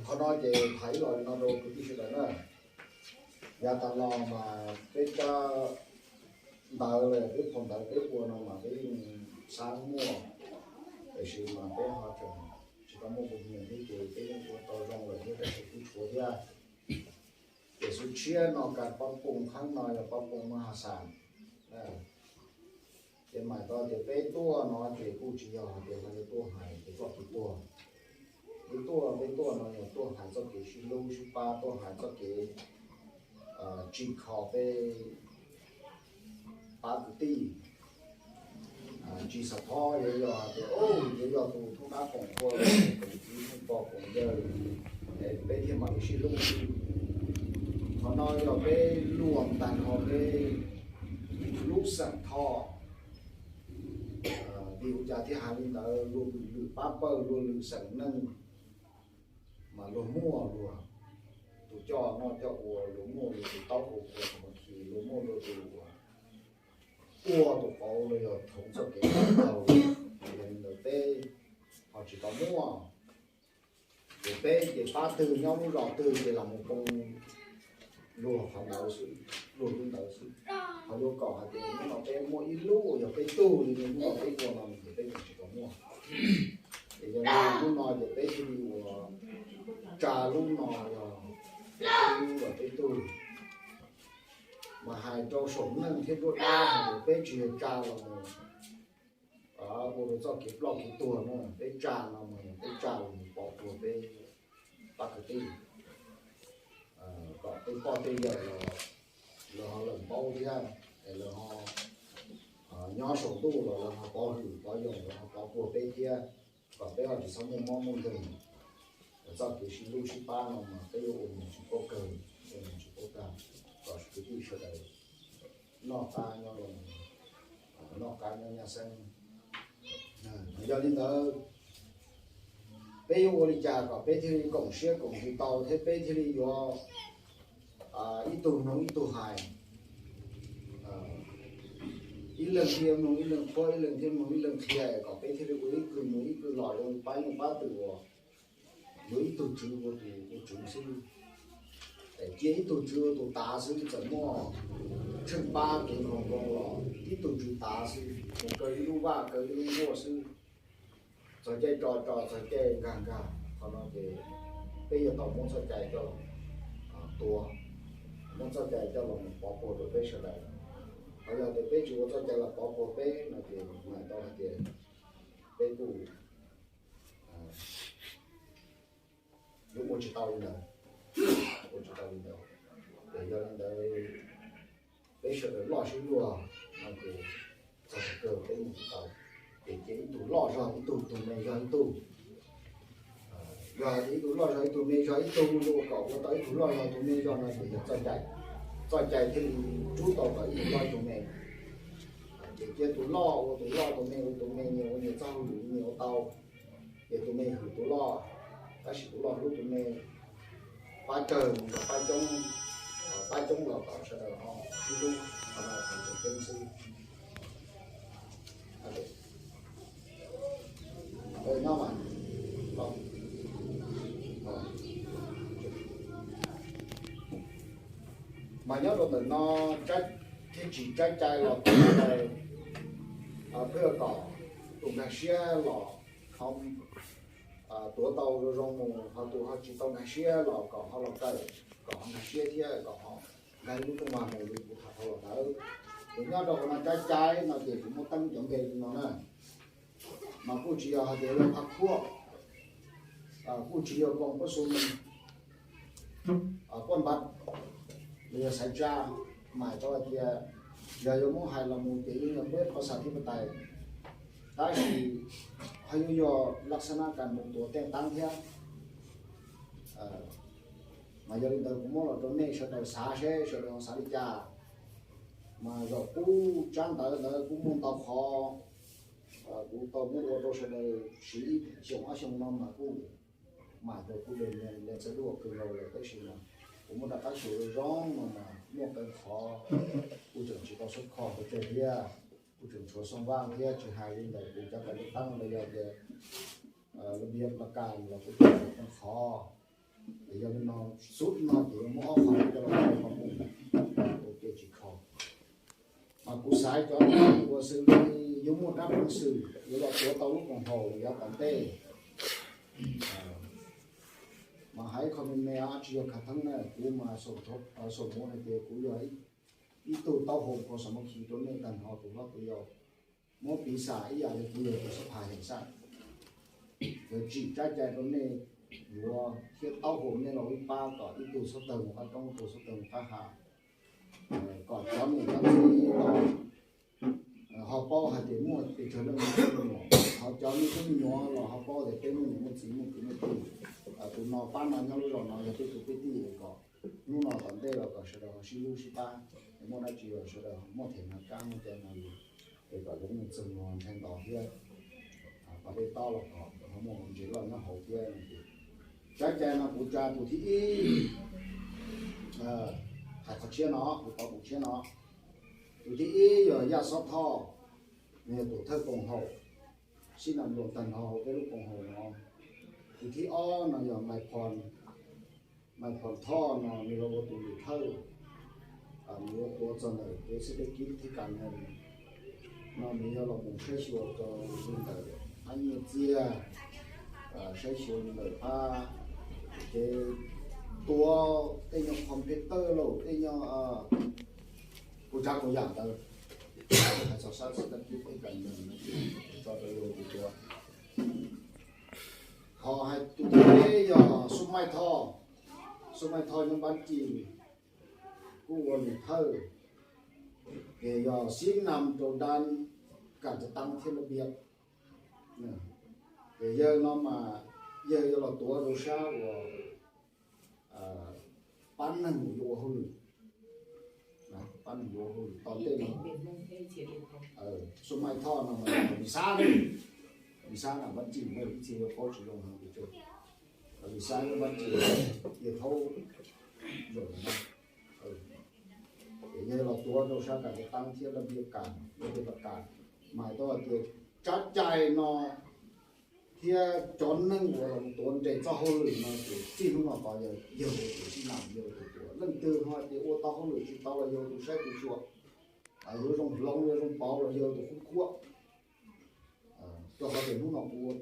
Qhov no ces hais ib los li no rau kwv tij sawv daws na. Yav tas los mas peb cab ntawv los yog peb phau ntawv peb ua no mas peb yeej xav muaj, tiam sis mas peb ho tseem tsis tau muaj nqus nyias thiab ces peb yeej ua tau zoo lawm thiab tab sis kuj tshuav thiab. Tiam sis tshiab no kas pab poom kheeb no yog pab poom maj has xas. Ces mam tau tias peb tuaj no ces kuj tsis yog hais tias ho yuav tuaj hais tias koj tus tuag, Peb tuaj, peb tuaj no yog tuaj hais txoj kev sib hlub sib pab, tuaj hais txoj kev tsim kho peb pab kwv tij. Tsis xav phob yuav yog hais tias yuav yog tus thoob dab koom qhua, koom txiv koom pog koom yawg, peb thiaj mam li sib hlub xwb. Qhov no yog peb luag tag nrho peb lub xeem Thoj. Vim ua cas thiaj hais li ntawd? Luag lwm lwm pab pawg, luag lwm xeem neeg, mas luag muaj luag tus coj noj coj ua, luag muaj luag tus taub hau ua, luag muaj luag tus ua tus qauv los yog thoob txoj kev tau. Yog li ntawd peb ho tsis tau muaj. Ces peb ces pab twg nyob lub zos twg ces los mus poob luag qhov ntawd xwb, luag lub ntawd xwb. Ho yuav kom hais tias hnub no peb muaj ib lub uas yog peb tug li hnub no peb ua no ces peb tsis tau muaj. Ces yog li hnub no ces peb thiaj li ua tsa lub no yog lub uas peb tug. Mas hais rau saum neej thiab nruab dab hais tias peb tsis yog tsa los mus ua rau txoj kev ploj kev tuag no, peb tsa no mas peb tsa los mus pov puag peb pab kwv tij, kom tej poj tej yawm los lawv ho lees paub thiab, es lawv ho nyob saum ntuj los lawv ho pov hwm pov yoog, lawv ho pov puag peb thiab, kom peb ho tsis txhob muaj mob muaj nkeeg. Txoj kev sib hlub sib pab no mas peb yuav ua mus tsis paub kawg, ua mus tsis paub tag, kom kwv tij sawv daws noj qab nyob zoo, noj qab nyob nyab xeeb. Yog li ntawd, peb yuav ua li cas kom peb thiaj li koom siab koom ntsws tau thiab peb thiaj li yuav ib tug mloog ib tug hais, ib leeg thiaj mloog ib leeg qhuab, ib leeg thiaj mloog ib leeg qhia, kom peb thiaj li ua ib kwv mus ib kwv los zoo li pab nyuj pab twm uas yuav ib tug tswv ua tus ua tswv xwb. Cia ib tug tswv ua tus tav xwb, txawm muaj tsheej pab kev nkaus nkaus los ib tug tswv tav xwb, mus kaw ib lub vaj kaw ib lub nkuaj xwb. Txog caij tso tso, txog caij nkag nkag. Qhov no ces peb yuav tau muab txoj cai coj los tuav, muab txoj cai coj los mus pov puag rau peb sawv daws. Qhov yog tias peb tsis ua txoj cai los pov puag peb no ces hais tau hais tias peb kuj yuav ua tsis tau li ntawd, ua tsis tau li ntawd. Ces yog li ntawd peb sawv daws loj sib luag no ces txog thaum kawg peb mus tsis tau. Ces cia ib tug loj zog ib tug, tus me zog ib tug. Yog tias ib tug loj zog ib tug, me zog ib tug, yuav ua kom ua tau ib tug loj zog tus me zog no ces yog txoj cai, txoj cai thiaj li rub tau kom ib tug loj ib tug me. Ces cia tus loj ua tus loj, tus me ua tus me, nyias ua nyias txoj hauj lwm nyias ua tau. Ces tus me hwm tus loj, tab sis tus loj hlub tus me, pab tsawg mus nrog pab coob, pab coob los kom sawv daws ho sib hlub, qhov no tseem ceeb xwb. Nyob mas, mas nyob rau ntawm no, thiaj tsis tsab cai los tus ntawd, pheej kom tus nkag siab los ho tuav tau zoo zoo mus, ho tus ho tsis tau nkag siab los kom ho los kawm, kom ho nkag siab thiab kom ho nkag lub rooj vag mus li kuv tham dhau los ntawd. Ces nyob rau qhov no tsab cai no ces kuv muaj teeb cov npe li no na. Mas kuj tsis yog hais tias yog phaj khuaj, kuj tsis yog koom pab xu, paj npab, los yog xaiv tsa, mas tau hais tias yog yuav muab hais los mus ces yeej yog peb qhov xav thib pa tais, tab sis ho yuav yog laj xab nab kas mus tuav tej taab thiab. Mas yog li ntawd kuv muab los rau nej sawv daws xav seb sawv daws xav li cas. Mas zaum kuv tsab ntawv ntawd kuj muaj ntau qhov, kuv tau muab ua rau sawv daws siv ib xyoos ob xyoos no mas kuj mam rau kuj lees txhawb duaj kawg nkaus lawm, tab sis mas kuv muab rov qab xyuas zoo zoo no mas muaj qee qhov kuj tseem tsis tau xub kho pes tsawg thiab, kuj tseem tshuav xoo vaj thiab. Tsis hais li ntawd kuv cov kav lub teeb los yog tias lub npiab los kas los kuj tseem tshuav qee qhov. Yog li no xub no ces yuav muab ob qho coj los ua qhov mus ua ke tsis kho. Mas kuv xav cov ua xws li yuav muaj rab peev xwm yuav los tuav tau lub koom haum yav tom ntej. Mas hais qhov me me tsis yog khav theeb na, kuv mas xaum muv hais tias kuv yog ib tug taub hau kho xam mab khi rau nej tag nrho tus hlob tus yau. Muab piv xam ib yam li kuv yog tus xab phas heem xaj, yog tsim tsab cai rau nej yuav thiab taub hau nej los wb pab kom ib tug txhob tawg mus qab roob, ib tug txhob tawg mus qab hav, kom cov niam cov txiv los ho paub hais tias muaj pes tsawg leej muaj tub me nyuam, ho cov me tub me nyuam los ho paub tias peb muaj niam muaj txiv muaj kwv muaj tij. Tus no pab no nyob lub zos no yog peb tus peb tij, kom hnub no tom ntej los kom sawv daws ho sib hlub sib pab, es muaj dab tsi los sawv daws muaj them no kab muaj cai no lus, es kom zoo mus txog mus ntshai nto thiab. Pas dej tob los kom ho muaj ntses loj nyob hauv thiab. Cov cai no kuv tsa tus thib ib, hais qhov tshiab no, kuv tau tus tshiab no. Tus thib ib yog Yaj Xob Thoj, nws yog tus thawj koom haum, sib nam luas tag nrho hauv peb lub koom haum no. Tus thib ob no yog Maiv Phom, Maiv Phom Thoj no nws los ua tus lwm thawj, nws yuav tuav txog ntawm kev xib peb kib thiab kas nees no, nws yog los mus saib xyuas rau ntawm phab nyiaj txiag, saib xyuas ntawm phab kev tuav tej nyuag computer los tej nyuag kuv tsav kuv yam ntawd, hais txog sab xib peb kib thiab kas nees no, tso rau yus tus tuav. Ho hais tus thib peb yog Xub Maij Thoj, Xub Maij Thoj nyob Npab Ci, kuj ua lwm thawj, ces yog sib nam rau dab kam cov taab thiab laj biab. Ces yawg no mas yawg yuav los tuav rau sab uas pab neeg mus yuav ua hauj lwm, pab neeg yuav ua hauj lwm tom ntej no. Xub Maij Thoj no mas Lis Xab, Lis Xab na Npab Ci, ib txhia yuav paub tsis zoo heev, Lis Xab Npab Ci, yawg thaub zaum no. Ces yawg los tuav rau sab kam cov taab thiab laj biab kam, laj biab kam, mas tau hais tias tsab cai no thiab cov neeg uas los tuav nres txoj hauj lwm no ces txij hnub no tod yog yawg ua tus sib nam, yawg ua tus tuav. Leej twg ho tias ua tau hauj lwm tsis tau los yawg ua tus saib tus xyuas, yuav zoo hloov yuav zoo pauv los yawg ua tus qhuab qhuab. Rau qhov tias hnub no kuv ua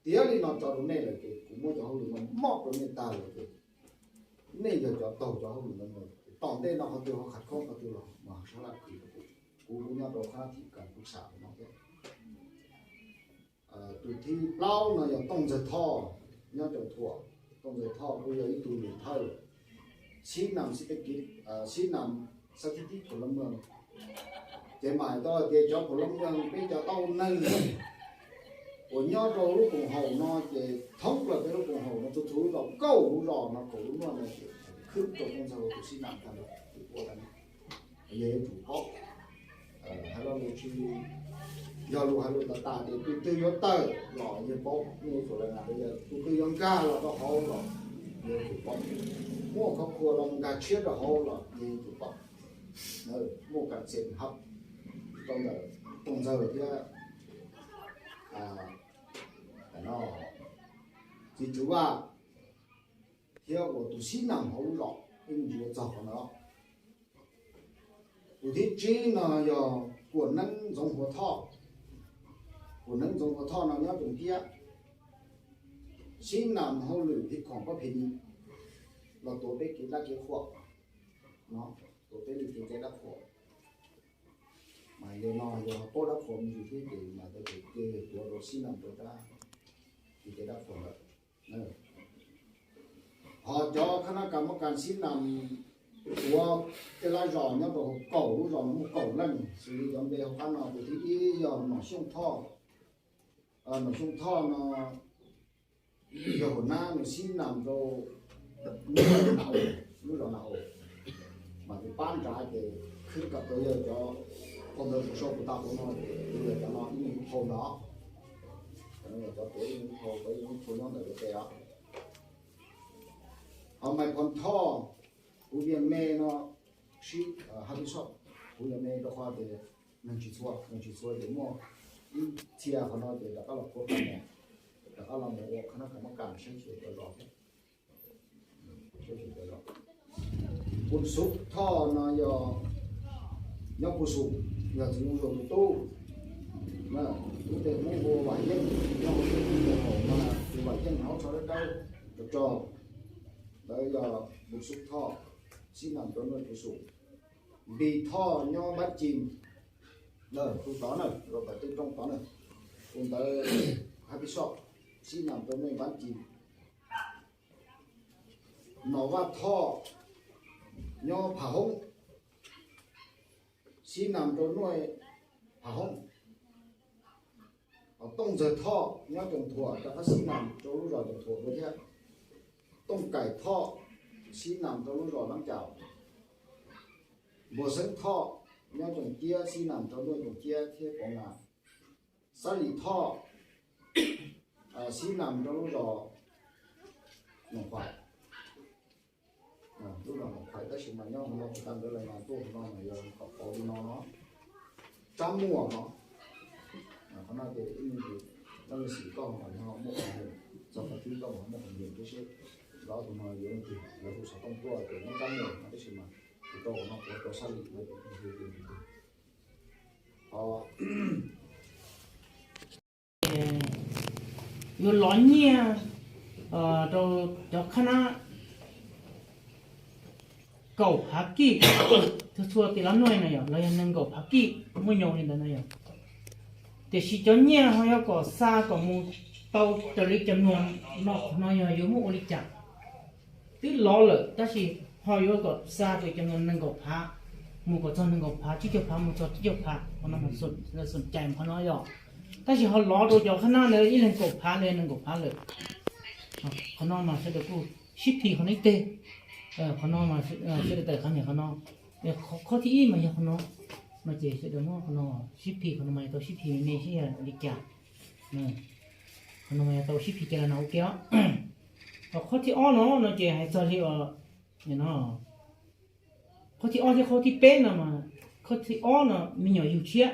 tiav li no tso rau nej lawm ces kuv muab cov hauj lwm no moj rau nej tag lawm ces nej yog cov taug cov hauj lwm no mus. Tom ntej no qhov twg ho qhov khoob qhov twg los mas sab laj khwv rau kuv, kuv kuj nyob rau qhab thib kas kuv xam no thiab. Tus thib plaub no yog Tooj Ntxawg Thoj, nyob Coo Thuam. Tooj Ntxawg Thoj kuj yog ib tug lwm thawj sib nam xib peb kib, sib nam xab thib tib phuv laj mloog. Ces mas tau hais tias cov phuv laj mloog peb cov tauj neeg uas nyob rau lub koom haum no ces thoob plaws peb lub koom haum no txhua txhua lub zos, kaum lub zos no kaum lub nuaj no ces khwb rau Tooj Ntxawg ua tus sib nam tag nrho, ua tag nrho. Yog yuav tsum paub, hais lo lus tsis yog lus hais lus tas tas tias tus twg yuav tawm los yawg paub, nej yuav tsum lawv hais tias tus twg yuav nkag los rau hauv los yawg yuav tsum paub, muaj khov khuas los mus nkag tshiab rau hauv los yawg yuav tsum paub. Muaj kas txia hab rau ntawm Tooj Ntxawg thiab no txiv Tswv Vaj thiab uas tus sib nam hauv lub zos ib ntsis yuav txog qhov no. Tus thib tsib no yog Kuam Neeb Ntxoov Huas Thoj. Kuam Neeb Ntxoov Huas Thoj no nyob Toom Kiab, sib nam hauj lwm thib khoom pab phem ni los tuav peb kev dab kev qhuas no, tuav peb li kev dab qhuas. Mas yog no yog paub dab qhuas me ntsis thiab ces mas tau ces yog tuav rau sib nam rau dab, li kev dab qhuas lawm. Ho cov khab nab kas mab kas sib nam tuav tej lab zos nyob rau hauv kaum lub zos no muaj kaum leej, xws li cov npe hauv qab no tus thib ib yog Nom Xyooj Thoj. Nom Xyooj Thoj no yog hua nab nws sib nam rau lub zos Nas Aus, mas tus pab ntsa ces khwb kom tau yawg cov phau ntawv Fuv Sau kuv tau hauv no ces yawg cov no ib nus ib phau ntawd, cov no yog cov tuav ib nus ib phau, tuav ib nus ib phau nyob ntawm lub tsev os. Ho Maiv Phom Thoj, kuv vias me no, sib hab pib soj, kuv vias me rau qhov tias neeg tsis txhua, neeg tsis txhua ces muaj ib txhia qhov no ces rov qab los kuaj qhov no, rov qab los mus ua khab nab kas mab kas saib xyuas cov zos thiab. Pus Xum Thoj no yog nyob Pus Xum, yog txiv Yoo Zoo tus tub. Lub npe Hmoob hu ua Vam Yeej, nyob hauv tsev tub npe haum no, tus Vam Yeej hauv tsho dawb dawb rog rog. Ntawd yog Pus Xum Thoj, sib nam rau nuj Pus Xum. Npis Thoj nyob Npab Ci, tus tod na, rau pem tej rooj tod na, tus ntawd hab pib soj, sib nam rau nuj Npab Ci. Nom Vaj Thoj nyob Phav Hoob, sib nam rau nuj Phav Hoob. Tooj Ntxawg Thoj nyob Coom Thuam rov qab sib nam rau lub zos Coom Thuam dua thiab. Tooj Kaim Thoj sib nam rau lub zos Nab Caum. Npuag Xeeb Thoj nyob Coom Ciab sib nam rau nuj Coom Ciab thiab Pov Nas. Xab Lis Thoj sib nam rau lub zos Noom Qhuaim, lub zos Noom Qhuaim, tab sis mas nyob hauv no kuv tau ntawd los mas tuaj hauv no mas yog kom pauv li no no. Tsab Muas no, qhov no ces ib me ntsis laj lis xim koj mas yog muaj qhov nyeem, txog qhov twg koj mas muaj qhov nyeem thiab seb. Lawv tus no yuav leej twg, lawv hu xov tooj tuaj ces nyob Tsab Muas no tab sis mas kuv rau hauv no kuv rau Xab Lis no ces kuv hu tus ntawd. Yuav lov nyiaj rau cov khab nab kaum phav kij, txhua txhua tes lab nuj no yom, los yog nees nkaum phav kij, muaj nyob li ntawd no yom. Tiam sis cov nyiaj ho yuav kom xa kom mus tau raws li cov nuam no, qhov no yog yuav muab ua li cas? Twb lov lawm tab sis ho yuav kom xa kom cov nuam nees nkaum phav mus kom txog nees nkaum phav, tsib caug phav mus txog tsib caug phav, qhov no mas xoom cai qhov no yom. Tab sis ho lov rau cov khab nab ntawd ib leeg kaum phav los nees nkaum phav lawm. Qhov no mas sawv daws kuj sib phim qhov no ib teg. Qhov no mas sawv daws tawm qhov niam qhov no. Qhov thib ib mas yog qhov no, no ces sawv daws muab qhov no sib phim, qhov no mas yog tau sib phim me me seb yog li cas. Qhov no mas yog tau sib phim cas los no ua ke os. Qhov thib ob no no ces hais txog li no, qhov thib ob thiab qhov thib peb no mas, qhov thib ob no me nyuam yug tshiab,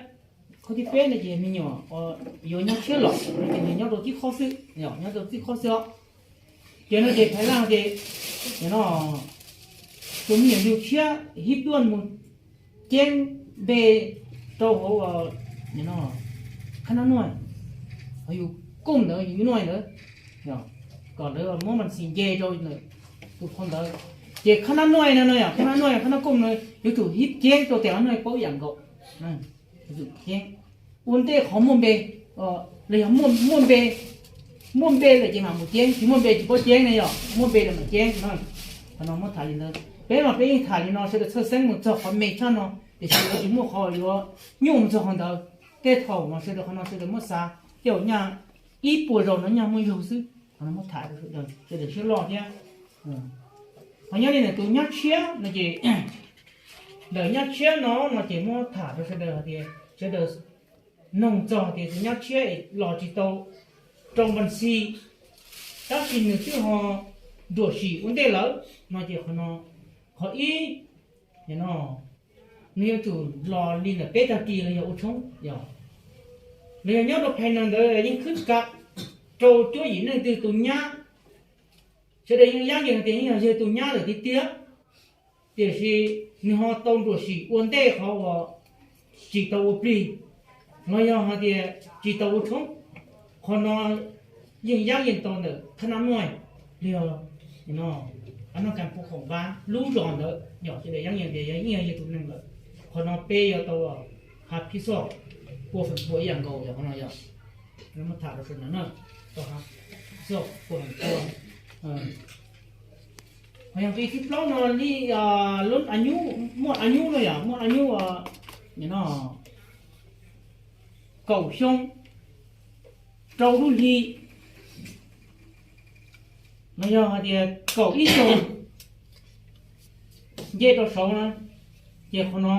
qhov thib peb no ces me nyuam yuav nyab tshiab los no ces nws nyob rau tib qhov xwb, nyob rau tib qhov xwb os. Ces no ces phais laj ces no tus me nyuam yug tshiab hib duaj mus ceeb npe rau hauv khab nab nuj, hauv yus kooj ntawd, yus nuj ntawd, kom lawv muab mas xis nce rau tus phau ntawd. Ces khab nab nuj no no yom, khab nab nuj, khab nab kooj no yuav tsum hib ceeb rau tes lab nuj paub yam nkaus. Ua ntej qhov muaj npe, los yog muaj npe, muaj npe lawm ces mam mus ceeb, tsis muaj npe tsis paub ceeb ne yom, muaj npe lawm mam ceeb no. Qhov no muab tham li ntawd, peb mas peb yeej tham li no sawv daws txhawj xeeb mus txog qhov me tshaj no, tiam sis tsis muaj qhov yuav nyuaj mus txog qhov ntawd. Tej thaum mas sawv daws qhov no sawv daws muab xav caum nyaj ib puas zaus no nyaj muaj zaug xwb. Qhov no muab tham rau sawv daws, sawv daws siab loj thiab. Ho nyob li ntawm tus nyab tshiab no ces, ntawm nyab tshiab no no ces muab tham rau sawv daws hais tias sawv daws noog txog tias tus nyab tshiab los tsis tau rau npas xi, tab sis nws twb ho nruam sim ua ntej lawm no ces qhov no, qhov ib, no nws yuav tsum los li ntawm peb tag kis los yog ua tshoob yom, los yog nyob rau phais nees ntawd yeej khwb kav rau cuab yim neej twg tus nyab. Sawv daws yeej yab yees tias yeej yog yawg tus nyab lawm tiag tiag, tiam sis nws ho tau nruam sim ua ntej qhov uas tsis tau ua plig, los yog hais tias tsis tau ua tshoob. Qhov no yeej yab yees tau ntawm khab nab nuj, los yog a noj kas pub khoom npab lub zos ntawd yog sawv daws yab yees tias yog yeej yog yawg tus neeg lawm. Qhov no peb yuav tau ha phij xoj pua feem pua ib yam nkaus yog qhov no yog muab tham rau sawv daws na, tau ha phij xoj pua feem pua. Ho yog nqi thib plaub no li lub a nyub, muaj a nyub no yog muaj a nyub no kaum xyoo rau lub hli, los yog hais tias kaum ib xyoo nce rau saud na, ces qhov no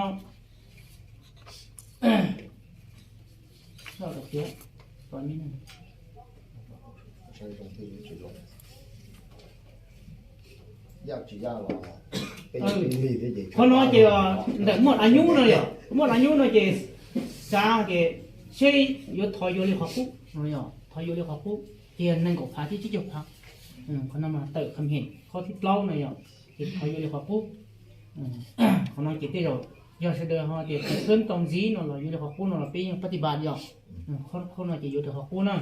qhov no ces ntawm muaj a nyub no yog muaj a nyub no ces xav tias seb yuav thov yuav li qhov qub no, thov yuav li qhov qub ces nees nkaum phav thiab tsib caug phav. Qhov no mas tawm kham hem qhov thib plaub no yog ces thov yuav li qhov qub. Qhov no ces tej zaum yog sawv daws ho tias tsis khwb tau ntxiv no los yuav li qhov qub no los peb yeej pab tij npas yog qhov no ces yuav li qhov qub na.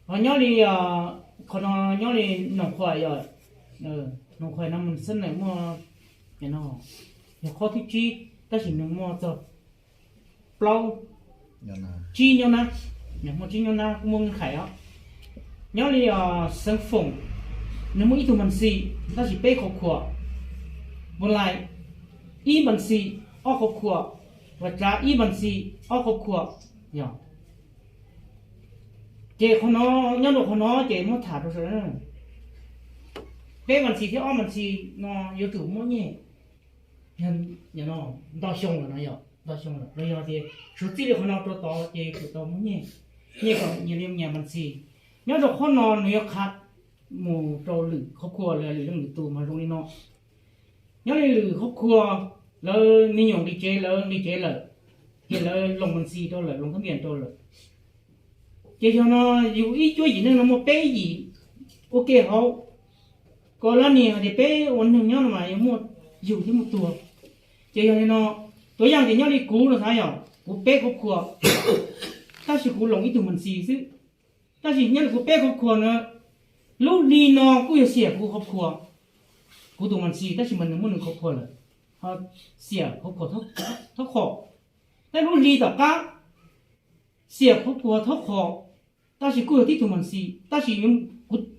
Ho nyob li, qhov no nyob li Noom Qhuais yog, Noom Qhuais no mus xab neem muaj, yog qhov thib tsib tab sis nws muaj txog plaub, tsib nyob na, muaj tsib nyob na kuj muaj nqaij os. Nyob li Xeev Foom, nws muaj ib tug mas xi, tab sis peb khov khuam, mus lais ib mas xi, ob khov khuam, ua tsav ib mas xi, ob khov khuam, yog. Ces qhov no, nyob rau qhov no ces muab tham rau sawv daws, peb mas xi thiab ob mas xi no yuav tsum muaj nyej nto xyoo lawm no, yog nto xyoo lawm los yog tias suav txij li qhov no rau tod ces yuav tsum tau muaj nyej, nyej kom nyias li nyias mas xi. Nyob rau qhov no nws yuav qha mus rau lwm khov khuam los lwm leej lwm tus mas zoo li no. Nyob li lwm khov khuam, lawv me nyuam nqis tsev, lawv nqis tsev lawm, ces lawv loos mas xi rau lawm, loos thab npias rau lawm. Ces yog no, yus ib cuab yim neej no muaj peb yim ua ke hauv, kom lawv nias tias peb ua neeg nyob no mas yuav muaj yug thiab muaj tuag. Ces yog li no, tuav yaj tias nyob li kuv no xav yog kuv peb khov khuam, tab sis kuv loos ib tug mas xi xwb. Tab sis nyob li kuv peb khov khuam na, lub hli no kuj yog xiam kuv khov khuam, kuv tus mas xi, tab sis mas nws muaj nws khov khuam lawm, ho xiam khov khuam thab qhom. Tab lub hli tom qab xiam khov khuam thab qhom, tab sis kuj yog tib tug mas xi, tab sis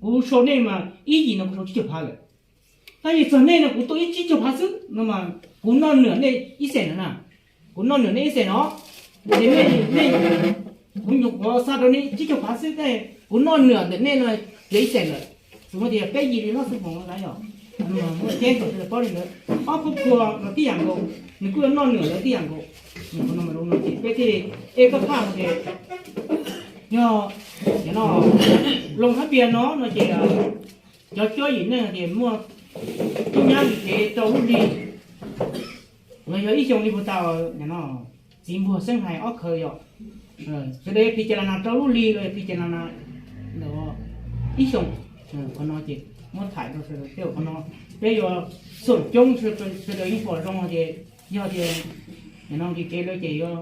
kuv sau nej mas ib yim no kuv sau tsib caug phav lawm. Tab sis txog nej no kuv tuaj ib tsib caug phav xwb no mas kuv noj nws nej ib xees no na, kuv noj nws nej ib xees no, ces nej, nej, kuv nyuam qhuav xa rau nej tsib caug phav xwb, kuv noj nws ntawm nej no yog ib xees lawm. Txawm muaj tias peb yim li no xwb hmoov na yog, muaj ceeb kom sawv daws paub li ntawd. Ob khub khuas los tib yam nkaus, nws kuj yuav noj nws lawv tib yam nkaus. Qhov no mas zoo no ces peb thiaj li ej kab phaj tias yog no, Loos Thab Npias no no ces cov cuab yim neej tias muaj tub nyab li kev rau lub hli los yog ib xyoos li puag ta no, txiv npuag xeeb hais ob khawv yom. Sawv daws yog phis cas los nas rau lub hli los yog phis cas los nas ntawm ib xyoos. Qhov no ces muab tham rau sawv daws, tej zaum qhov no peb yuav xum coob sawv daws yeej pom zoo tias yog tias no nqis kev lawm ces yuav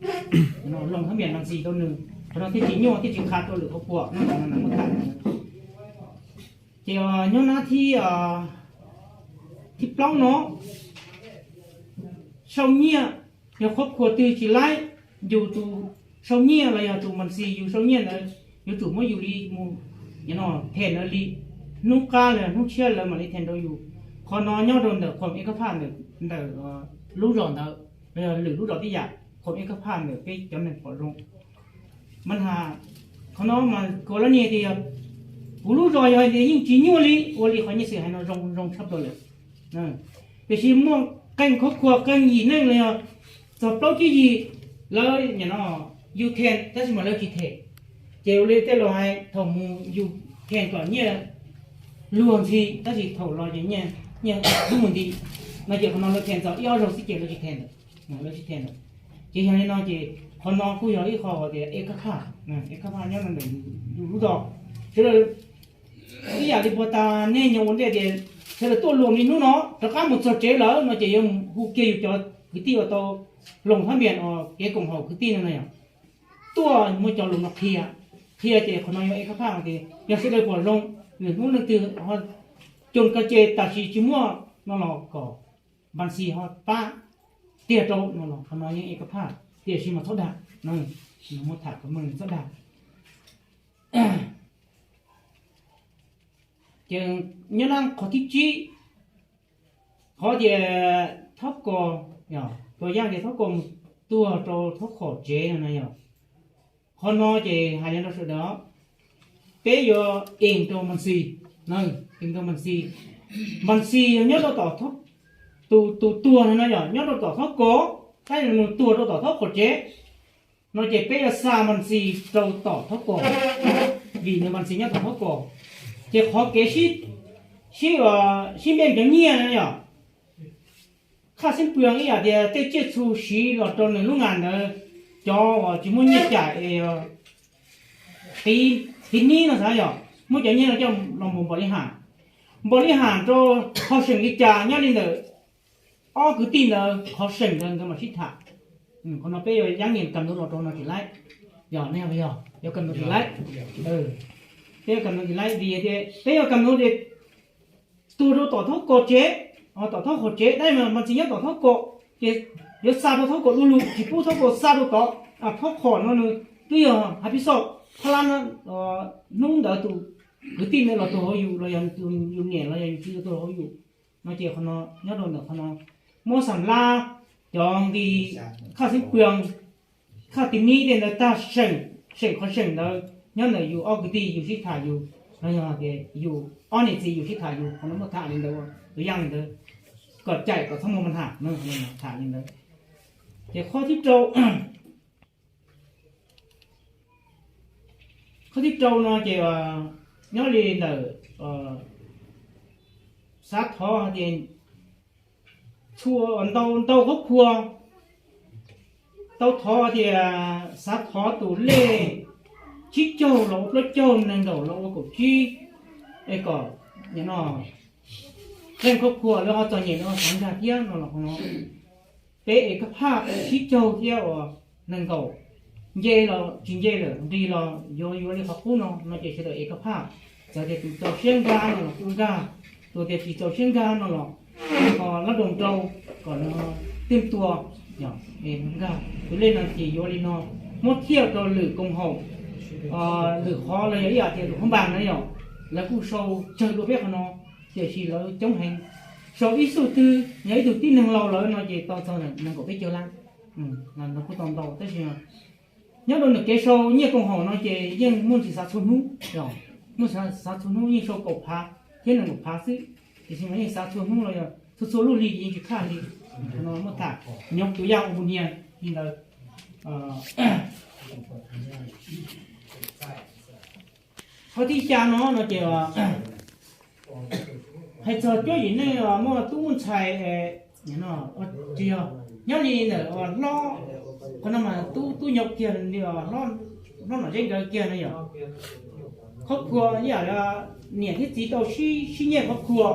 Loos Thab Npias mas txis rau nws, qhov no thiaj tsis nyuaj thiaj tsis qha rau lwm qhov puam no, qhov no muab tham. Ces nyob nab thib, thib plaub no, sau nyiaj, yog qhov khuas twg tsis laib, yus tus sau nyiaj los yog tus mas txis yus sau nyiaj ntawd yuav tsum muab yus li mus them ntawd li, hnub qab los yog hnub tshiab lawv mam li them rau yus. Qhov no nyob rau ntawm khoom ej kab phaj ntawm lub zos ntawd los yog lwm lub zos tib yam, khoom ej kab phaj ntawm peb cov neeg pom zoo. Mas has, qhov no mas kuv lab niag tias yog kuv lub zos yog tias yeej tsis nyuaj li ua li qhov nyiaj xwm hais no zoo zoo tshaj plaws lawm. Tiam sis muaj qee qhov khuas qee yim neej los yog txog plaub tsib yig lawv nim no yus them tab sis mas lawv tsis them. Ces ua li tej laus hais thaum mus yus them kom nyiaj luag ntxhi tab sis thaum los ces nyiaj mus nti no ces qhov no lawv them txog ib ob zaug xwb ces lawv tsis them lawm, lawv tsis them lawm. Ces yog li no ces qhov no kuj yog ib qho tias ej kab phaj, ej kab phaj nyob ntawm yus lub zos. Sawv daws ib yam li puag ta nej nyob ua ntej tias sawv daws tuaj luag li hnub no rov qab mus txog tsev lawm no ces yuav hu kiag yus cov kwv tij uas tau Loos Thab Npias os, kev koom haum kwv tij no na yog tuaj muab cov lus no qhia, qhia ces qhov no yog ej kab phaj tias yog sawv daws pom zoo, lwm hnub leej twg ho coos ka ces tam sim tsis muaj no los kom npas xis ho pab tiag rau no los qhov no yeej ej kab phaj, tiam sis mas txhob dag, muab tham kom meej txhob dag. Ces nyob na qhov thib tsib, qhov tias thaub kos, tua yaj tias thaub kos mus tuag rau thaub qhom tsev no na yog, qhov no ces hais li no rau sawv daws, peb yuav ees rau mas xis, ees rau mas xis, mas xis yog nyob rau tom, tus tus tuag no na yog nyob rau tom thaub kos, tab sis nws tuag rau tom thaub qhom tsev no ces peb yuav xa mas xis rau tom thaub kos, vim nws mas xis nyob tom thaub kos. Ces qhov kev sib, sib npeej cov nyiaj no yog khaj xeeb pwg ib yam tias tej tsiaj txhu siv los rau nws lub nas ntawd, cov uas tsis muaj nyiaj cais es qiv nib no xav yog muab cov nyiaj no coj los mus npaum li has, npaum li has rau qhov seem li cas nyob li ntawm ob kwv tij ntawd qhov seem ntawd nkawd mam sib tham. Qhov no peb yuav yab nyias kam ntu los rau no tsis laib, yog ne yog, yuav kam ntu tsis laib, peb yuav kam ntu tsis laib vim tias peb yuav kam ntu tias tuag rau tom thaub kos tsev, tom thaub qhom tsev tab mas mas tsis nyob tom thaub kos, ces yuav xa rau thaub kos du lug tsis pub thaub kos xa rau tod. Thaub qhom no nws twb yog hais pib xoj phab lab, hnub ntawd tus kwv tij ntawd los tuag hauv yus, los yog yus niam los yog yus txiv los tuag hauv yus. No ces qhov no, nyob rau ntawm qhov no, muab xam lab cov nqi khaj xeeb pwg, khaj ti mib tej ntawd tag seem, seem qhov seem ntawd nyob ntawm yus ob kwv tij yus sib tham yus, los yog tias yus ob niam txiv yus sib tham yus, qhov no muab tham li ntawd, tus yaj li ntawd, kom caim kom txhob muaj pab tham, tham li ntawd. Ces qhov thib rau, qhov thib rau no ces nyob li ntawm xav thov hais tias txhua ntau ntau qhov khua, tau thov tias xav thov tus lej tsib caug los ua plaub caug, nees nkaum los ua kaum tsib, es kom no qeej qhov khua lawv ho txom nyem no xav nkag thiab no los qhov no peb ev kab phaj tsib caug thiab uas nees nkaum, nce los tsis nce lawm nqis los yuav yuav li qhov qub no no ces sawv daws ev kab phaj. Txawm tias tus txaus siab nkag no los kuj nkag, tus tias tsis txaus siab nkag no los ho lab doos rau kom nws twb tua nkag. Tus lej no ces yuav li no, muab thiaj rau lwm koom haum, lwm qhov los yog ib yam tias tus hoob npas na yom, lawv kuj sau tsawg dua peb qhov no, tiam sis lawv coob heev. Sau ib xuj twg yog ib tug tib neeg laus lawm no ces tau txog nees nkaum peb caug lab, no kuj tau ntau tab sis nyob rau nws kev sau nyiaj koom haum no ces yeej muaj ntsis xav txhua hnub, muaj xav txhua hnub yeej sau kaum phav thiab nees nkaum phav xwb, tiam sis mas yeej xav txhua hnub los yog txhua txhua lub hli ces yeej tsis khaj li. No muab tham nyob tus yaj ua mus nias li ntawd. Qhov thib xya no no ces hais txog cuab yim neej muaj tub muaj ntxhais, tsis yog, nyob li ntawm hlob, qhov no mas tub tub nyuam kiag, hlob nom zeb nkawd kiag no yom. Qhov khua ib yam li niam thiab txiv tau sib nyiaj qhov khua,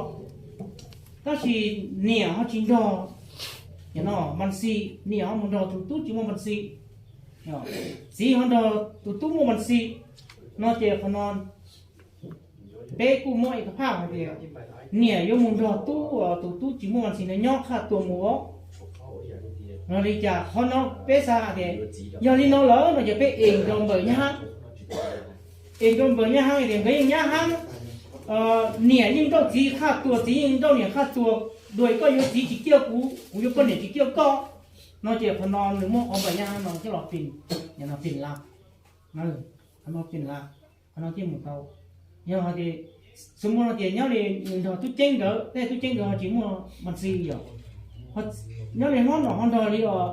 tab sis niam ho tsis nrog, no mas xis niam ho mus nrog tus tub tsis muaj mas xis, txiv ho nrog tus tub muaj mas xis, no ces qhov no peb kuj muab ev kab phaj hais tias niam yuav mus nrog tub, tus tub tsis muaj mas xis no nyob qhaj tua mus. Yog li cas qhov no peb xav hais tias yog li no lawm no ces peb ev rau npawm nyab hab, ev rau npawm nyab hab tias nkawd yeej nyab hab, niam yeej nrauj txiv qhaj tua, txiv yeej nrauj niam qhaj tua, dua koj yuav txiv tsis ciaj kuv, kuv yuav poj niam tsis ciaj koj, no ces qhov no nws muab qhov npawm nyab hab no coj los pim, pim la, qhov no pim la, qhov no thiaj mus tau. Yog hais tias, xws muaj no tias nyob li nws nrog tub ceeb nkawd, tej tub ceeb nkawd ho tsis muaj mas xis yom, nyob li hlob nom ho nrog li os,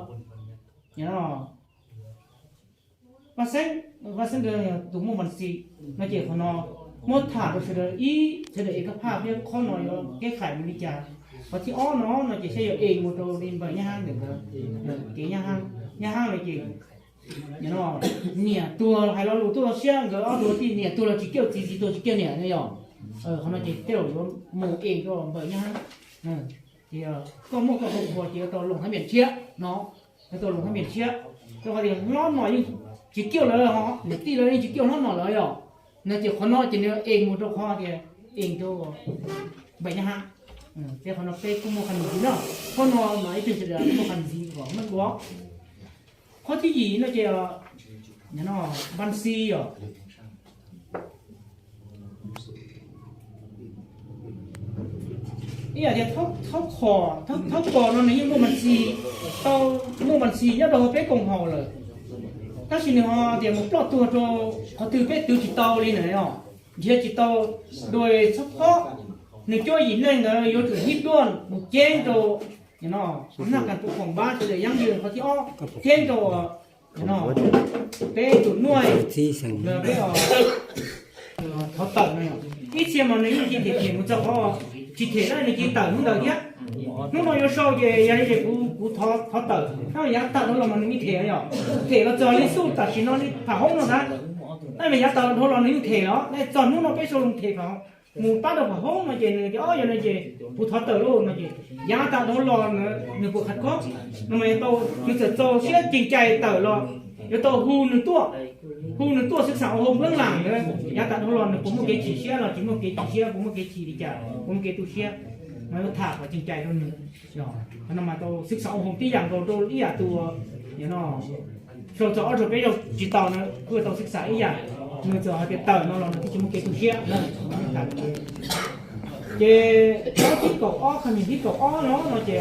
pab xeeb, pab xeeb nkawd yog tus muaj mas xis, no ces qhov no muab tham rau sawv daws ib, sawv daws ev kab phaj thiab qhov no yuav keb khais mus li cas. Qhov thib ob no no ces saib yuav ev mus rau li npawm nyab hab ntawm nkawd, kev nyab hab, nyab hab no ces niam tuag hais lo lus tuaj siab, nkawd ob tug tij niam tuag los tsis kiag txiv, txiv tuag tsis kiag niam no yom. Qhov no ces tej zaum yuav mus ev rau npawm nyab hab, ces koj muaj koj qhov khua ces yuav tau loos hab npiam tshiab no, yuav tau loos hab npiam tshiab. Rau qhov tias hlob nom yeej tsis kiaj lawv ho, niam tij lawv yeej tsis kiaj hlob nom lawm yom. No ces qhov no ces nws ev mus rau qhov tias ev rau npawm nyab hab. Ces qhov no peb kuj muaj qhov ntxiv no, qhov no mas ib tug sawv daws muaj qhov ntxiv kom meej dua. Qhov thib yim no ces mas xis yom. Ib yam tias thaub qhos, thaub qhos no nws yeej muaj mas xis, tau muaj mas xis nyob rau peb koom haum lawm, tab sis nws ho tias mus ploj tuag rau qhov twg peb twv tsis tau li na yom, nrhiav tsis tau. Dua txhob phob, nws cuab yim neej ntawd yuav tsum hib duaj mus ceeb rau naj kas tus khoom npab sawv daws yaab yws qhov thib ob, ceeb rau peb tus nuaj, peb thov tawm no. Ib txhia mas nws yeej cia them them mus txog qhov tsis them na, nws cia tawm hnub ntawd thiab. Hnub no yuav sau ces yog li ces kuv, kuv thov tawm, tab mas yav tawm dhau los mas nws yeej them yom. Them los txog li xub tam sim no li pham hoob no ntag, tab mas yav tawm dhau los nws yeej them los, tab txog hnub no peb sau los them pham, mus pab rau pham hoob no ces nws tias o yog no ces kuv thov tawm lauj no ces yav tawm dhau los nws puas qhav khob no mas yuav tau, yuav txawm txaus siab ceev cai tawm los yuav tau hu nws tuaj, hu nws tuaj xwb xam ua hau npleeb lam na. Yav tawm dhau los nws puas muaj kev chim siab los tsis muaj kev chim siab, puas muaj kev chim li cas, puas muaj kev tu siab, mas yuav tham kom ceev cai rau nws. Qhov no mas tau xwb xam ua hau tib yam nkaus rau ib yam tus no, sau txog ob zaug peb zaug tsis tau na kuj tau xwb xam ib yam. Nws txawm hais tias tawm no los nws thiaj tsis muaj kev tu siab na. Ces thib kaum ob, kham him thib kaum ob no no ces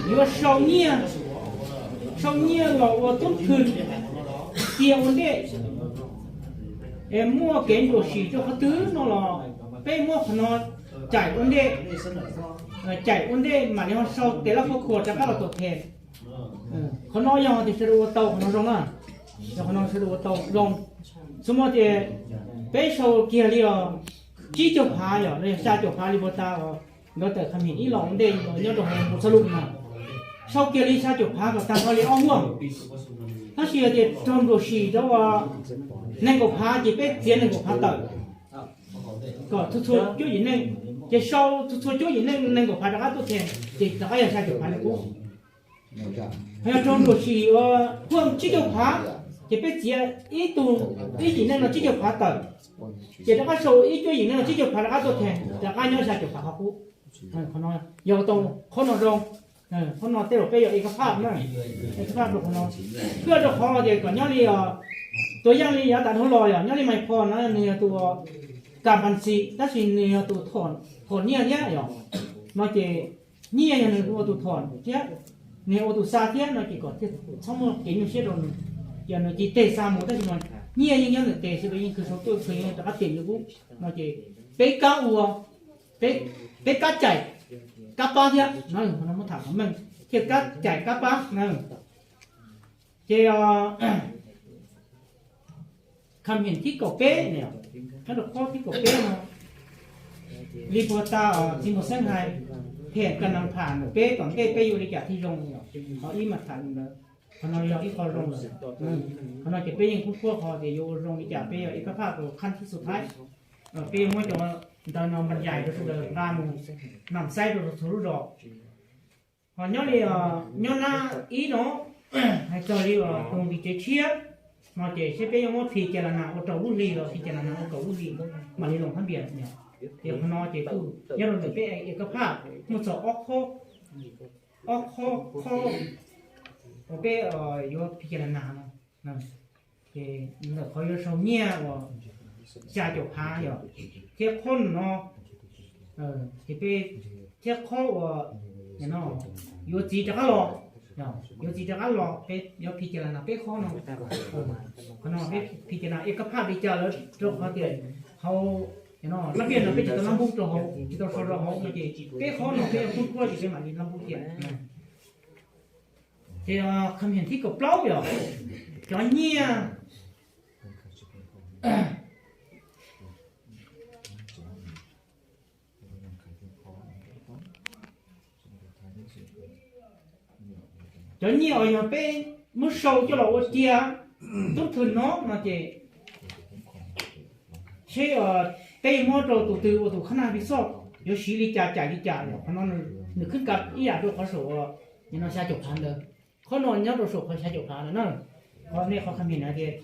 yuav sau nyiaj, sau nyiaj los ua tub thwj cia ua ntej, es muaj kev ntsuam sim rau qhov twg no los peb muab qhov no caij ua ntej, caij ua ntej mam li ho sau tes laj khua khuas rov qab los tuam them. Qhov no yog tias sawv daws ua tau qhov no zoo na, yog qhov no sawv daws ua tau zoo. Xub muaj tias peb sau kiag li os tsib caug phav yom, los yog xya caum phav li puag ta os, nkawd tawm kham him ib los ua ntej nyob rau hauv mus txog lub no, sau kiag li xya caum phav kom tag nrho li ob huaj. Tab sis yog tias raug ntsuam sim rau nees nkaum phav ces peb txiav nees nkaum phav tawm kom txhua txhua cuab yim neej, ces sau txhua txhua cuab yim neej nees nkaum phav rov qab tuaj them ces rov qab yog xya caum phav li qub. Ho yog raug ntsuam sim ua huaj tsib caug phav, ces peb txiav ib tug, ib yim neej no tsib caug phav tawm, ces rov qab sau ib cuab yim neej no tsib caug phav rov qab tuaj them rov qab nyob xya caum phav qhov qub. Qhov no yog tau qhov no zoo, qhov no tej zaum peb yog ib qhov phaj na, ib qhov phaj rau qhov no, thiab rau qhov tias kom nyob li os, tus yaj li yav tas dhau los yog nyob li Maiv Phos no nws yog tus kam pas xis tab sis nws yog tus thom nyiaj thiab yom, no ces nyiaj yog nws ua tus thom thiab, nws ua tus xa thiab no ces kom thiaj txhob muaj kev nyuaj siab rau nws, ces nws cia teg xa mus tab sis mas nyiaj yeej nyob nws tes, sawv daws yeej khwv sau tuaj khwv yeej rov qab tes li qub. No ces peb kab ua, peb kab caij kab pab thiab na, qhov no muab tham meej thiaj kab caij kab pab na. Ces kham him thib kaum peb, nyob rau qhov thib kaum peb no, li puag ta txiv Mus Xeeb hais, phem kas nas pham ntawm peb tom ntej peb yuav li cas thiaj zoo, qhov ib mas tham li ntawd. Qhov no yog ib qho zoo lawm. Qhov no ces peb yeej kub kuab qhov tias yuav ua zoo li cas, peb yog ib kab phaj rau khab thib xu thaib. Peb yuav muab cov ntawd no npaj yais rau sawv daws nqa mus nam xaib rau txhua lub zos. Ho nyob li, nyob nab ib no, hais txog li tus nqi tsev tshiab no ces seb peb yuav muab Phi Cas Las Nas ua rau lub hli los Phi Cas Las Nas ua kaum lub hli, mam li loos hab npias. Ces qhov no ces kuj nyob rau ntawm peb ev kab phaj muaj txog ob qhob, ob qhob, qhob uas peb yuav Phi Cas Las Nas no, ces ntawm qhov yuav sau nyiaj uas xya caum phav yom, thiab qhob no, ces peb, thiab qhob uas no yuav txiv rov qab los, yuav txiv rov qab los peb yuav Phi Cas Las Nas peb qhob no. Qhov no peb Phi Cas Las Nas ev kab phaj li cas lawm rau qhov tias hauv lab npias no peb tsis tau lab npub rau hauv, tsis tau sau rau hauv no ces peb qhob no peb yuav kub kuab ces peb mam li lab npub thiab. Ces kham him thib kaum plaub yom, cov nyiaj, cov nyiaj uas yog peb muab sau coj los ua cia tub thwj no no ces seb peb yuav muab rau tus twg ua tus khab naj pis xoj, yuav siv li cas cais li cas yom. Qhov no nws khwb ka ib yam rau qhov saum no xya caum phav ntawd. Qhov no nyob rau saum qhov xya caum phav lawm na. Qhov nej qhov kham him na tias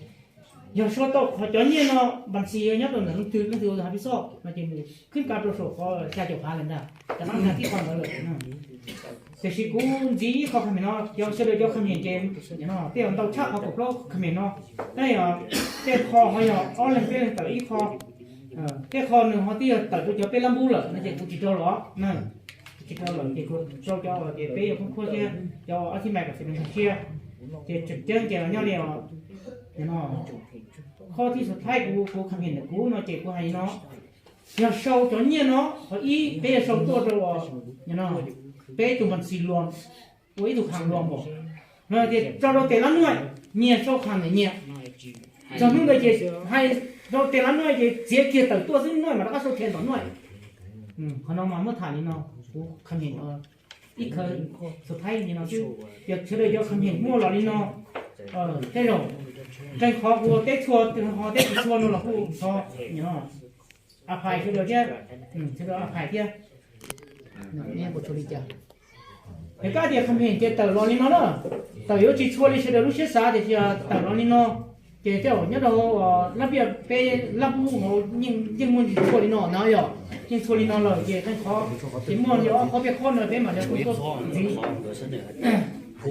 yog sau tau qhov cov nyiaj no npas xis yog nyob rau ntawm leej twg, leej twg ua tus hab pis xoj no ces nws khwb ka rau saum qhov xya caum phav lawm ntag, rov qab nkag tib qho ntawd lawm. Tiam sis kuv ntxiv ib qho kham him no, cov sawv daws cov kham him ces no tej zaum ntau tshaj qhov kaum plaub kham him no, tab sis tej qho ho yog ob leeg peb leeg tawm ib qho. Tej qho nws ho twb yog tawm rau cov peb lab npub lawm no ces kuv tsis rau los na, tsis rau lawm ces kuv rau cov uas tias peb yuav kub kuab thiab cov ob thib mais kom sawv daws nkag siab. Ces tseem ceeb ces nyob li os, qhov thib xu thaib kuv, kuv kham him ntawm kuv no ces kuv hais li no, yog sau cov nyiaj no, qhov ib peb yuav sau tuaj rau peb tus npas xis luas, ua ib tug kham luas npaum no tias tso rau tes lab nuaj, nyias sau kham nyias nyias. Txog hnub ntawd ces hais rau tes lab nuaj ces txiav kiag tawm tuaj xwb, nuaj mas rov qab sau them tom nuaj. Qhov no mas muab tham li no, kuv kham him ib qho xu thaib li no xwb. Yog sawv daws cov kham him muaj los li no, tej zaum qee qhov kuv teb txhua, ho teb tsis txhua no los kuj thov a phais sawv daws thiab, sawv daws a phais thiab. Ces kab tias kham him ces tawm los li no na, tawm yuav tsis txhua li sawv daws lub siab xav tiam sis tawm los li no. Ces tej zaum nyob rau lab npias peb lab npub hauv yeej muaj tsis txhua li no na yom, yeej txhua li no lawm ces qee qhov ces muaj li ob qhob peb qhob no peb mam li kub kuab ntxiv. Ho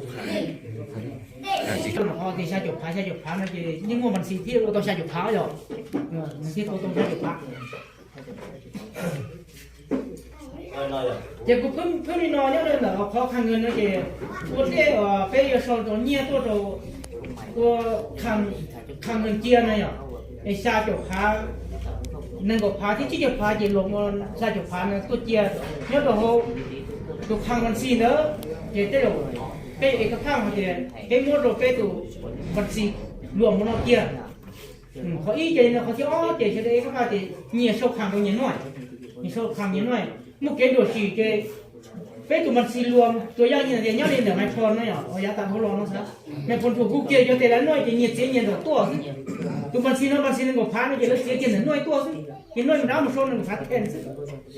tias xya caum phav, xya caum phav no ces yeej muaj mas xis thiaj ua tau xya caum phav yom, thiaj ua tau xya caum phav. Ces kuv pheej li no nyob ntawm qhov khang nkees no ces ua ntej peb yuav sau rau nyiaj tuaj rau ua khang nkees cia na yom, es xya caum phav, nees nkaum phav thiab tsib caug phav ces luam ua xya caum phav no tuaj cia nyob rau hauv tus khang mas xis ntawd. Ces tej zaum peb ev kab phaj hais tias peb muab rau peb tus mas xis luam mus no cia. Qhov ib ces no, qhov thib ob ces sawv daws ev kab phaj tias nyias sau khang rau nyias nuaj, nyias sau khang nyias nuaj. Muaj kev nruam sim ces peb tus mas xis luam tsuas yog nyias tias nyob li ntawm nais phoo no yom, uas yav tas dhau los no xav, nais phoo ntsuas hu kiag cov tes lawv nuaj ces nyias txiav nyias ntawm tuaj xwb. Tus mas xis no mas xis nees nkaum phav no ces lawv txiav kiag ntawm nuaj tuaj xwb, ces nuaj mus dab mus sau nees nkaum phav them xwb.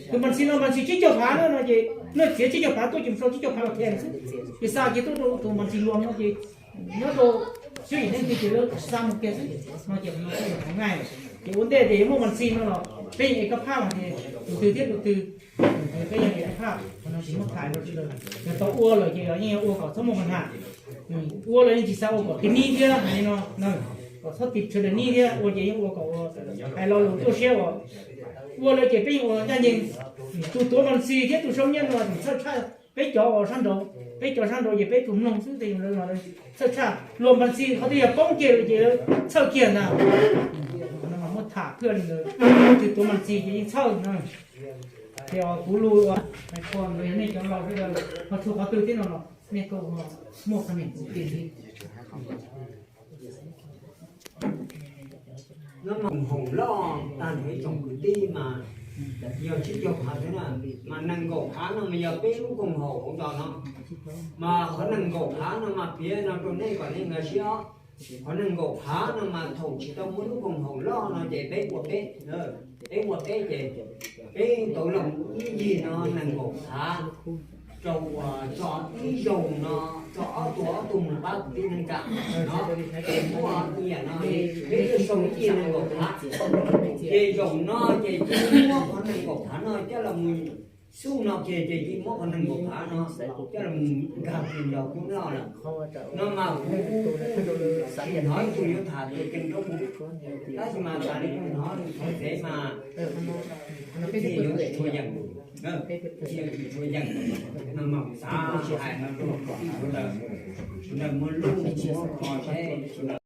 Tus mas xis no mas xis tsib caug phav no ces nuaj txiav tsib caug phav tuaj ces mus sau tsib caug phav los them xwb. Ces xa kiag tuaj rau tus mas xis luam no ces nyob rau xyov yim leej twg ces lawv xa mus kiag xwb no ces no kuj yog qhov ngaij. Ces ua ntej ces yuav muaj mas xis no los peb yeej ev kab phaj los ces tus twg thiab tus twg, peb yeej ev kab phaj no tsis muab tham rau sawv daws. Yog tau ua lawm ces yeej yuav ua kom txhob muaj mas ham. Ua los yeej tsis xav ua kom tis nib thiab hais li no, kom txhob tis sawv daws nib thiab, ua ces yeej ua kom ua hais lo lus tuaj siab uas ua lawm ces peb yeej ua ncaj ncees. Tus tuav mas xis thiab tus sau nyiaj no tseem txhawj tshaj peb cov uas sab nraud, peb cov sab nraud ces peb tus mloog xwb ces lawv txhawj tshaj. Luam mas xis qhov twg yog poob kiag lawm ces lawv txhawj kiag ntag. Muab tham thiaj li ntawd, tus tuav mas xis ces yeej txhawj na. Ces kuv lus hais txog los yog nej cov laus sawv daws ho tshuav qhov twg thiab no los nej kuj muaj qhov niam qhov txiv li. Nyob mas koom haum loj tag nrho ib tsoom kwv tij mas yog tsib caug phav xwb na, mas nees nkaum phav no mas yog peb lub koom haum hauv zos no, mas qhov nees nkaum phav no mas piav no rau nej kom nej nkag siab. Qhov nees nkaum phav no mas thaum tsis tau muaj lub koom haum loj no ces peb ua peb, peb ua peb ces peb tau los ib yig no nees nkaum phav rau tso ib zaug no, tso ob tug ob tug mus pab kwv tij neej tsa no, ces muaj ib yam no peb yuav sau ib yig nees nkaum phav. Ces zaum no ces cia muab qhov nees nkaum phav no coj los mus xub no kiag ces cia muab qhov nees nkaum phav no coj los mus nkag mus nraum kub loj lawm. No mas kuv tsis hnov ib tug yuav tham tus kees rau kuv, tab sis mas tas li kuv hnov nws qhov tsev mas peb tsis yuav tshua yeem, tsis yuav tsis tshua yeem. No mas kuv xav hais no rau kwv tij sawv daws, sawv daws muaj lub muaj kho seb sawv daws